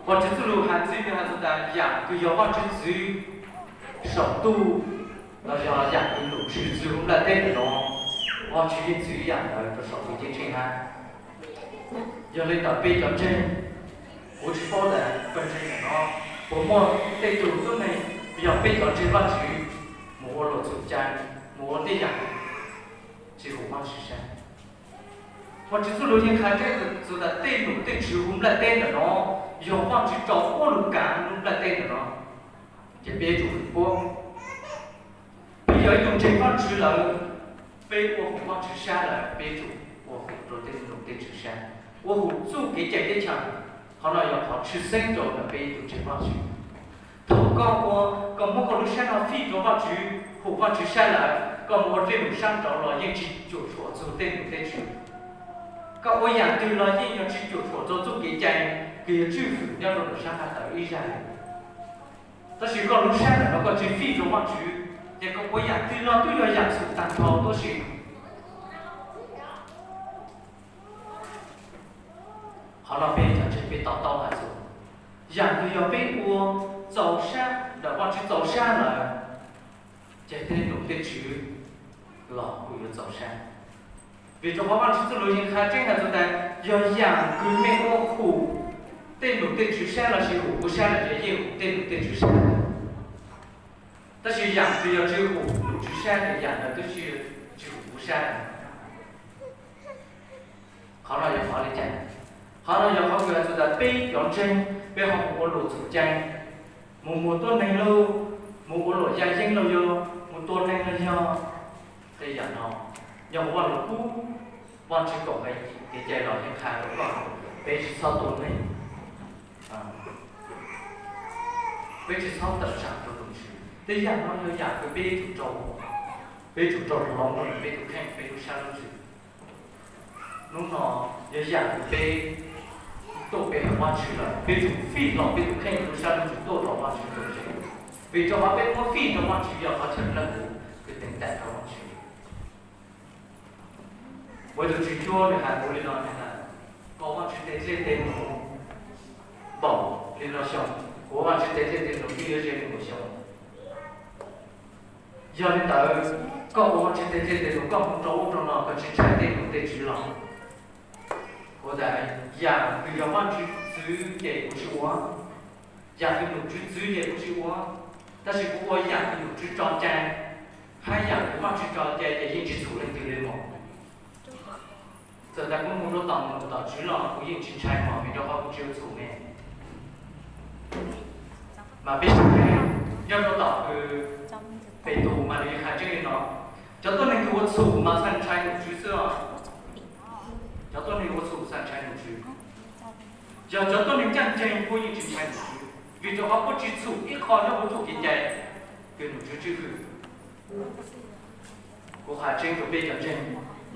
Vajtswv txoj lus has txij nws has txog tas yam kws yog Vajtswv txwv saum ntuj, los yog yam kws nom tswv txwv lub nplaj teb ntawm no, Vajtswv yeej txwv yam ntawd rau saum tus ceeb tsheej hab. Yog li ntawd peb cov ntseeg, kuv tsis paub tas pawg ntseeg ntawm no puas muaj tej tug tuab neeg yog peb cov ntseeg Vajtswv mus ua luam txum cai, mus ua tej yam tsis hum Vajtswv sab. Vajtswv txoj lus yeej qha tseeb txog tas tej nom tej tswv huv nplaj teb ntawm no yog Vajtswv tso ua lus kav lub nplaj teb ntawm no, ces peb yuav tsum paub. Peb yog ib tug ntseeg Vajtswv lawm, peb ua hum Vajtswv sab lawm peb yuav tsum ua hum rau tej nom tej tswv sab, ua hum txuj kev cai teb chaws. Qhov no yog qhov tshwj xeeb rau ntawm peb ib tug ntseeg Vajtswv. Thaum koj ua, koj muab koj lub sab no fij rau Vajtswv, hum Vajtswv sab lawm, koj mus ua tej lus sab nraud los yeej tsis cuam tshuam txug tej nom tej tswv. Koj ua yam twg los yeej yog tsis cuam tshuam txug txuj kev cai kws yog tswj hwm nyob rau ntawm sab nqaj tawv ib zaj li. Tab sis koj lub sab ntawm no koj tsis fij rau Vajtswv, ces koj ua yam twg los twb yog yam txhum tag nrho tuab si. Qhov no peb cov ntseeg peb to taub hais tias, yam twg yog peb ua txaus sab ntawm Vajtswv txaus sab lawm, ces tej nom tej tswv los kuj yuav txaus sab. Vim rau qhov Vajtswv txoj lus yeej qha tseeb hais tias, yog yam kws mej ua hum tej nom tej tswv sab lossis hum kuv sab lawm ces yeej hum tej nom tej tswv sab. Tab sis yam kws yog tsis hum nom tswv sab ces yam ntawd twb tsis, tsis hum kuv sab. Qhov no yog qhov li cas? Qhov no yog qhov kws hais tias peb cov ntseeg peb ho mus ua luam txum cai, mus muag tuab neeg lauj, mus ua luam ya yeeb lauj, yog mus tua neeg los yog tej yam no, yog ua luam kub, Vajtswv kom kev cai los yeej qha rau koj, peb tsis txhob tua neeg, peb tsis txhob tawm tsam rau tus Tswv. Tej yam no yog yam kws peb tsum rau, peb tsum rau hloov rau peb tus kheej peb lub sab lub ntsws. Hnub no yog yam kws peb tuaj pe hawm Vajtswv lawm, peb tsum fij hlo peb tus kheej lub sab lub ntsws tuaj rau Vajtswv tus kheej, vim rau qhov peb muab fij rau Vajtswv yog qhov chaw dawb huv kws teev ntais rau Vajtswv. Kuv tus tswv cuab nws hais kuv li no, nws hais, koj ua Vajtswv tes dlej tes num npaum li no xyoo, kuv ua Vajtswv tes dlej tes num twb yuav ze li nkaum xyoo. Yog li ntawd, koj ua Vajtswv tes dlej tes num koj mus rau ub rau no koj tsis ntshai tej nom tej tswv los? Kuv tias, yam kws yog Vajtswv txwv ces kuv tsis ua, yam kws nom tswv txwv ces kuv tsis ua, tab sis kuv ua yam kws nom tswv tso cai, hab yam kws Vajtswv tso cai ces yeej tsis txhum leej twg li mog. Txawm tas kuv mus rau tom nom tom tswv los kuv yeej tsis ntshai mog, vim rau qhov kuv tsis ua txhum me. Mas peb saib nyob rau tom kws Petus mas nws yeej hais tseeb li no, cov tuab neeg kws ua txhum mas txhaj ntshai nom tswv xwb os. Cov tuab neeg ua txhum txhaj ntshai nom tswv. Yog cov tuab neeg ncaj ncees puab yeej tsis ntshai nom tswv, vim rau qhov puab tsis txhum ib qho nyob huv txuj kev cai kws nom tswv tswj hwm. Kuv qha tseeb rau peb cov ntseeg,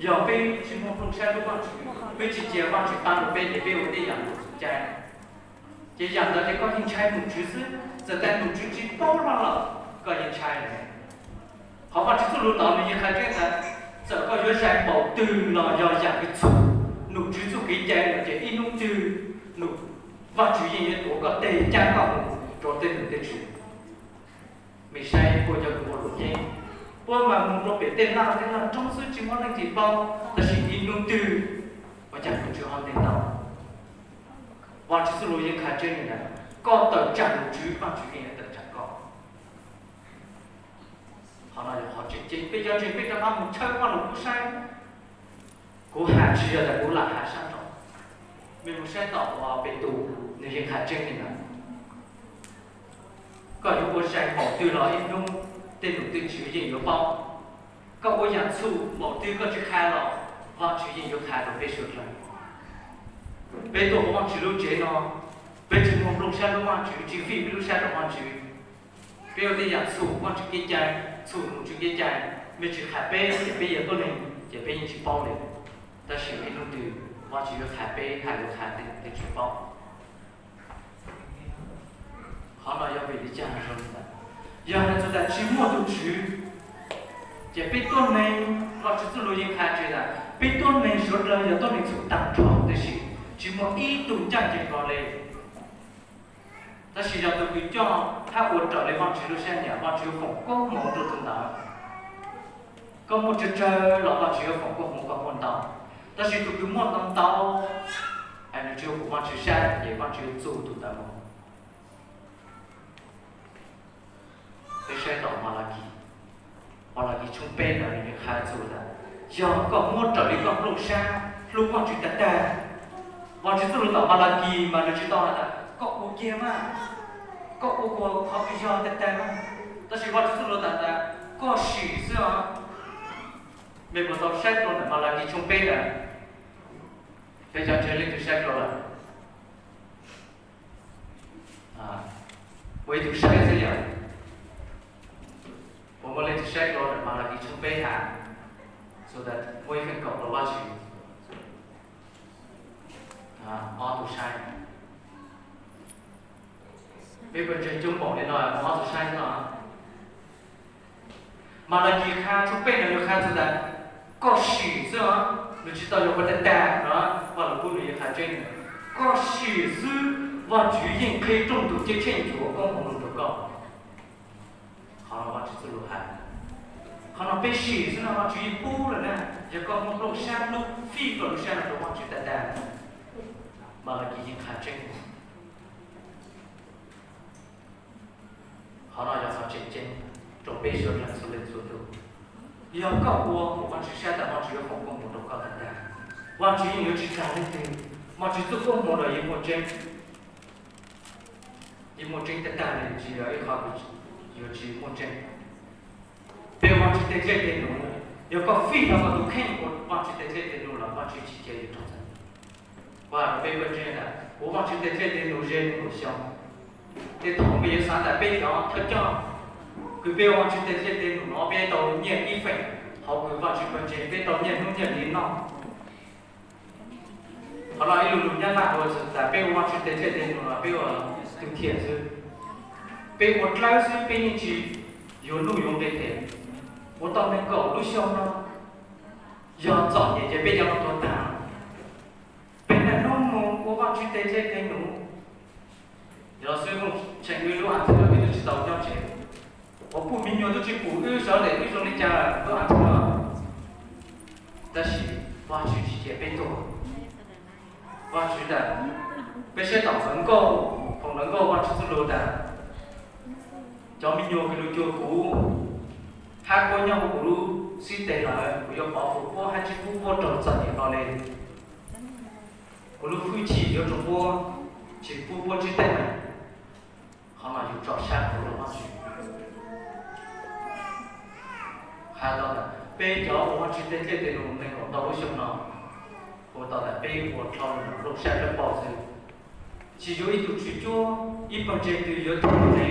yog peb tsis muaj plooj sab hlub Vajtswv, peb tsis cia Vajtswv pab rau peb ces peb ua tej yam luam txum cai, ces yam ntawd ces koj yeej ntshai nom tswv xwb. Txawm tas nom tswv tsis paub los lawm koj yeej ntshai lawm. Qhov Vajtswv txoj lus tod nws yeej qha tseeb tias txawm koj yuav zais npaum twg los yog yam kws txhum num Tswv txuj kev cai no ces ib hnub twg num Vajtswv yeej yuav tuav koj tes cab koj mus rau tej num tej tswv. Mej saib puab cov kws ua luam yeeb, puab mas mus rau pem tej laj tej laj roob xwb tsis muaj leej twg paub, tab sis ib hnub twg ua cas num Tswv ho ntes tau? Vajtswv txoj lus yeej qha tseeb li ntawd, koj tawm tsam num Tswv, Vajtswv yeej yuav tawm tsam koj. Qhov no yog qhov tseem ceeb, peb cov ntseeg peb rov qab mus tshawb Vajluskub saib. Kuv has tsis yog tias kuv lam has sab nraud, mej mus saib tom uas Petus nws yeej qha tseeb li ntawd. Koj yuav ua zais npaum twg los ib hnub tej num tej tswv yeej yuav paub. Koj ua yam txhum npaum twg koj tsis qha los Vajtswv yeej yuav qha rau peb sawv daws. Peb tuaj ua Vajtswv lub tsev no, peb tsis muaj nplooj sab hlub Vajtswv, tsis fij peb lub sab rau Vajtswv. Peb ua tej yam txhum Vajtswv kev cai, txhum num Tswv kev cai, mej tsis qha peb ces peb yog tuab neeg ces peb yeej tsis paub li. Tab sis ib hnub twg Vajtswv yuav qha peb, hais yuav qha tej, tej tsis paub. Qhov no yog vim li cas zoo li ntawd? Yog hais txog tas tsis muaj tus Tswv, ces peb tuab neeg, Vajtswv txoj lus yeej qha tseeb tas peb tuab neeg sawv daws yog tuab neeg txhum tag nrho, tiam sis tsis muaj ib tug ncaj ncees hlo li. Tab sis yog tus kws coj hab ua raws li Vajtswv lub sab nyiam, Vajtswv foom koob hmoov rau tus ntawd. Koj muaj tsawg tsawg los Vajtswv yuav foom koob hmoov koj muaj ntau. Tab sis tus kws muaj ntau ntau, es nws tsis ua Vajtswv sab, ces Vajtswv yuav txuj tus ntawd mus. Peb saib tom Malakis, Malakis tshooj peb ntawd nws qha txug tas, yog koj muab raws li koj nplooj sab hlub Vajtswv tag tag. Vajtswv txoj lus tom Malakis mas nws tsis tau has tas koj ua kiag mas, koj ua kuas qhov kws yog tag tag mas. Tab sis Vajtswv txoj lus tas tas koj sim xwb os. Mej puas tau saib dlua ntawm Malakis tshooj peb ntawd? Peb cov ntseeg leej twg saib dlua lawm? Ua ib tug saib xwb yom. Puas muaj leej twg saib dlua ntawm Malakis tshooj peb has? Xu tas muaj ib feem kaum rau Vajtswv. Ob tug saib. Peb pawg ntseeg coob npaum li no muaj ob tug saib xwb no. Malakis qha tshooj peb no nws qha txug tas koj sim xwb os, nws tsis tau yog ua tag tag no. Vaj Lug Kub nws yeej qha tseeb, koj sim xwb, Vajtswv yeej qhib rooj ntug ceeb tsheej cuav koob hmoov rau koj. Qhov no Vajtswv txoj lus has. Qhov no peb sim xwb no Vajtswv yeej pub lawm na. Yog koj muaj nplooj sab hlub, fij koj lub sab no rau Vajtswv tag tag, Malakis yeej qha tseeb. Qhov no yog qhov tseem ceeb rau peb sawv daws txhua leej txhua tus. Yog koj ua mus Vajtswv sab tas Vajtswv yuav foom koob hmoov rau koj tag tag. Vajtswv yeej yuav tsis dag leej twg. Vajtswv txoj koob hmoov los yeej muaj tseeb, yeej muaj tseeb tag tag li, tsis yog ib qho yuav tsis muaj tseeb. Peb ua Vajtswv tej dlej tej num, yog koj fij tau koj tus kheej ua Vajtswv tej dlej tej num los Vajtswv tsis cia yus raug txim. Ua rau peb pawg ntseeg tas ua Vajtswv tej dlej tej num ze num xyoo. Tej thaum peb yuav xav tas peb cov thawj coj kws peb ua Vajtswv tej dlej tej num no peb tau nyiaj ib feem hauv kws Vajtswv pawg ntseeg peb tau nyiaj hnub nyiaj hli noj. Qhov no ib lus lus Nyab Laj ua tas peb ua Vajtswv tej dlej tej num no peb ua tug thiam xwb. Peb ua dlawb xwb peb yeej tsis yuav nuj yuav nqi them. Ua tau nees nkaum lub xyoo no, yog txom nyem ces peb cov no tuag tag. Peb niaj hnub mus ua Vajtswv tej dlej tej num. Yog xwb Hmoob Tsheej wb lub a thwv los wb twb tsis tau nyob tsev, uas puj me nyuam twb tsis pum wb sawv daws wb zoo li cas lub a thwv no. Tab sis Vajtswv tsis cia peb tuag. Vajtswv tas, peb saib tom Ntawv Nkauj, phau Ntawv Nkauj Vajtswv txoj lus tas, cov me nyuam kws lug cuag kuv, hab puab nyob huv kuv lub xib teg lawm, kuv yuav pov kuv puab hab tsis pub puab raug txom nyem hlo li. Kuv lub hwj chim yuav rua puab, tsis pub puab ntsib teeb meem. Qhov no yus tso sab rua Vajtswv. Has tas peb cov ua Vajtswv tej dlej tej num nees nkaum ntau lub xyoo no, ua tau tas peb ua dlhau lug nplooj sab dlawb paug xwb, tsis yuav ib tug tswv cuab, ib pawg ntseeg twg yuav thim le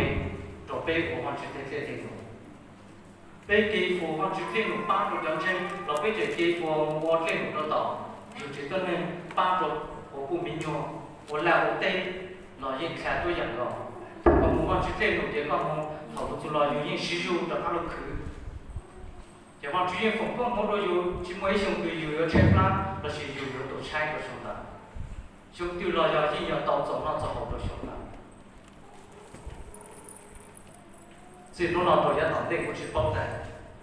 rau peb ua Vajtswv tej dlej tej num. Peb kev ua Vajtswv dlej num pab rau cov ntseeg los peb tseem kev ua ua dlej num rau tom yus tsev tuab neeg, pab rau ua puj me nyuam, ua laj ua teb los yeej dlha tuab yam nkaus. Thaum koj mus Vajtswv dlej num ces koj mus thaum lug txug los yus yeej sib zug rov qab lug khwv. Ces Vajtswv yeej foom koob hmoov rau yus, tsis muaj ib xyoo twg yus yuav tshaib plab lossis yus yuav tau tshaib rau xyoo ntawd. Xyoo twg los yog yeej yog tau txaus noj txaus haus rau xyoo ntawd. Txij hnub no rau yav tom ntej kuv tsis paub tias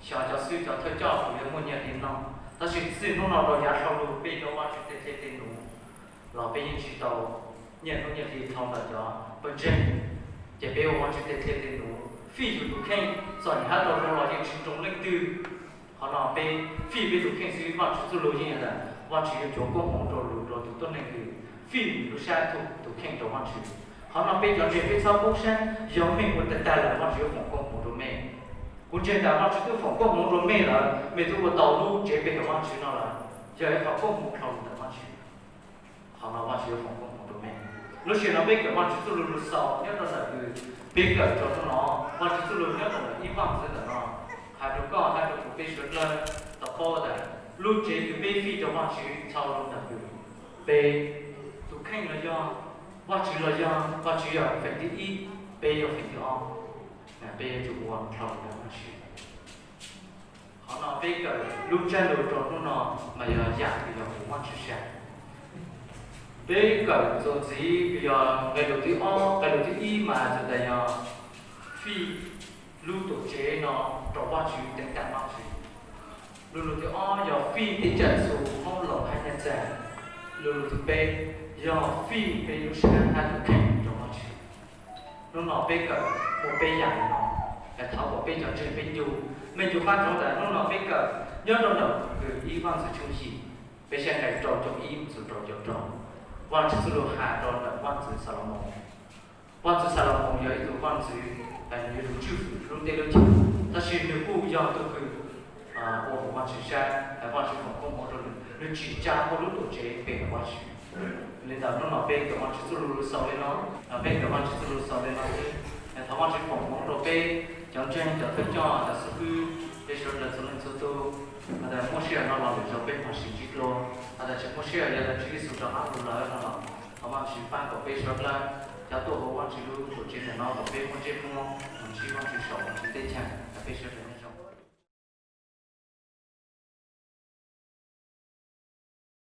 xyov cov xib hwb cov thawj coj puas yuav muaj nyiaj li no, tab sis txij hnub no rau yav dhau los peb yuav Vajtswv tej dej tej num los peb yeej tsis tau nyiaj hnub nyiaj hli dhau ntawm cov pawg ntseeg. Ces peb ua Vajtswv tej dej tej num fij yus tus kheej, txom nyem hab tau zoo los yeej tsis nroo leej twg. Qhov no peb fij peb tus kheej xwb, Vajtswv txuj lus yeej yog tias Vajtswv yuav ntxuav koob hmoov rau lus rau tus tuab neeg twg fij nws lub sab tus kheej rau Vajtswv. Qhov no peb cov ntseeg peb txhob poob siab, yog mej ua tag tag lawm Vajtswv yuav foom koob hmoov rau mej. Kuv ntseeg tias Vajtswv twb foom koob hmoov rau mej lawm, mej twb ua tau lub tsev pe hawm Vajtswv no lawm, yog ib qho koob hmoov dhau los ntawm Vajtswv. Qhov no Vajtswv yuav foom koob hmoov rau mej. Lub sij hawm no peb kawm Vajtswv txuj lus lug xaus nyob rau ntawm kws peb kawm rau hnub no, Vajtswv txuj lus nyob rau ntawm ib vaj ntxwv ntawm no, hais rau koj hais rau kuv peb suav dlawg tau paub tas lub tsev kws peb fij rau Vajtswv txhau los ntawm kws peb tus kheej los yog Vajtswv los yog Vajtswv yog feem thib ib, peb yog feem thib ob, peb yuav tsum ua dhau ntawm Vajtswv. Qhov no peb kawm lub ntsiab lus rau hnub no mas yog yam kws yog hu Vajtswv sai. Peb kawm txuas ntxiv kws yog nqe lus thib ob, nqe lus thib ib mas txhais tas yog fij lub tuam tsev no rau Vajtswv teev tam Vajtswv. Lu lus thib ob yog fij teb chaws txhua hmoob laus hab nyab txag. Lu lus thib peb yog fij peb lub sab hab tus kheej rau Vajtswv. Hnub no peb kawm muaj peb yam li no, es thov kom peb cov ntseeg peb ncu, mej ncu qab ntsoov tas hnub no peb kawm nyob rau ntawm kws ib vaj ntxwv tshooj yim, peb saib nqe rau caum ib mus txug rau caum rau. Vajtswv txuj lus has rau ntawm vaj ntxwv Xalumoos. Vaj ntxwv Xalumoos yog ib tug vaj ntxwv, nws yog tus tswj hwm lub teb lub chaw, tab sis nws kuj yog tug kws ua hauv Vajtswv sab, Vajtswv foom koob hmoov rau nws, nws tsim tsa ua lub tuam tsev pe hawm Vajtswv. Li ntawd hnub no peb kawm Vajtswv txuj lus lug xaus li no, peb kawm Vajtswv txuj lus xaus li no xwb. Thov Vajtswv foom koob hmoov rau peb cov ntseeg, cov thawj coj, cov xib hwb, peb suav dlawg txhua leej txhua tug. Has tas muaj sij hawm no los lwm zaus peb mam sib ntsib dlua, has tas tsis muaj sij hawm yog tas Tswv Yexus rov qab los lawm no los thov Vajtswv pab kom peb suav dlawg cov tuaj hauv Vajtswv lub tuam tsev ntawm no kom peb muaj ntsej muag mus ntsib Vajtswv saum Vajtswv teb chaws. Peb suav dlawg nyob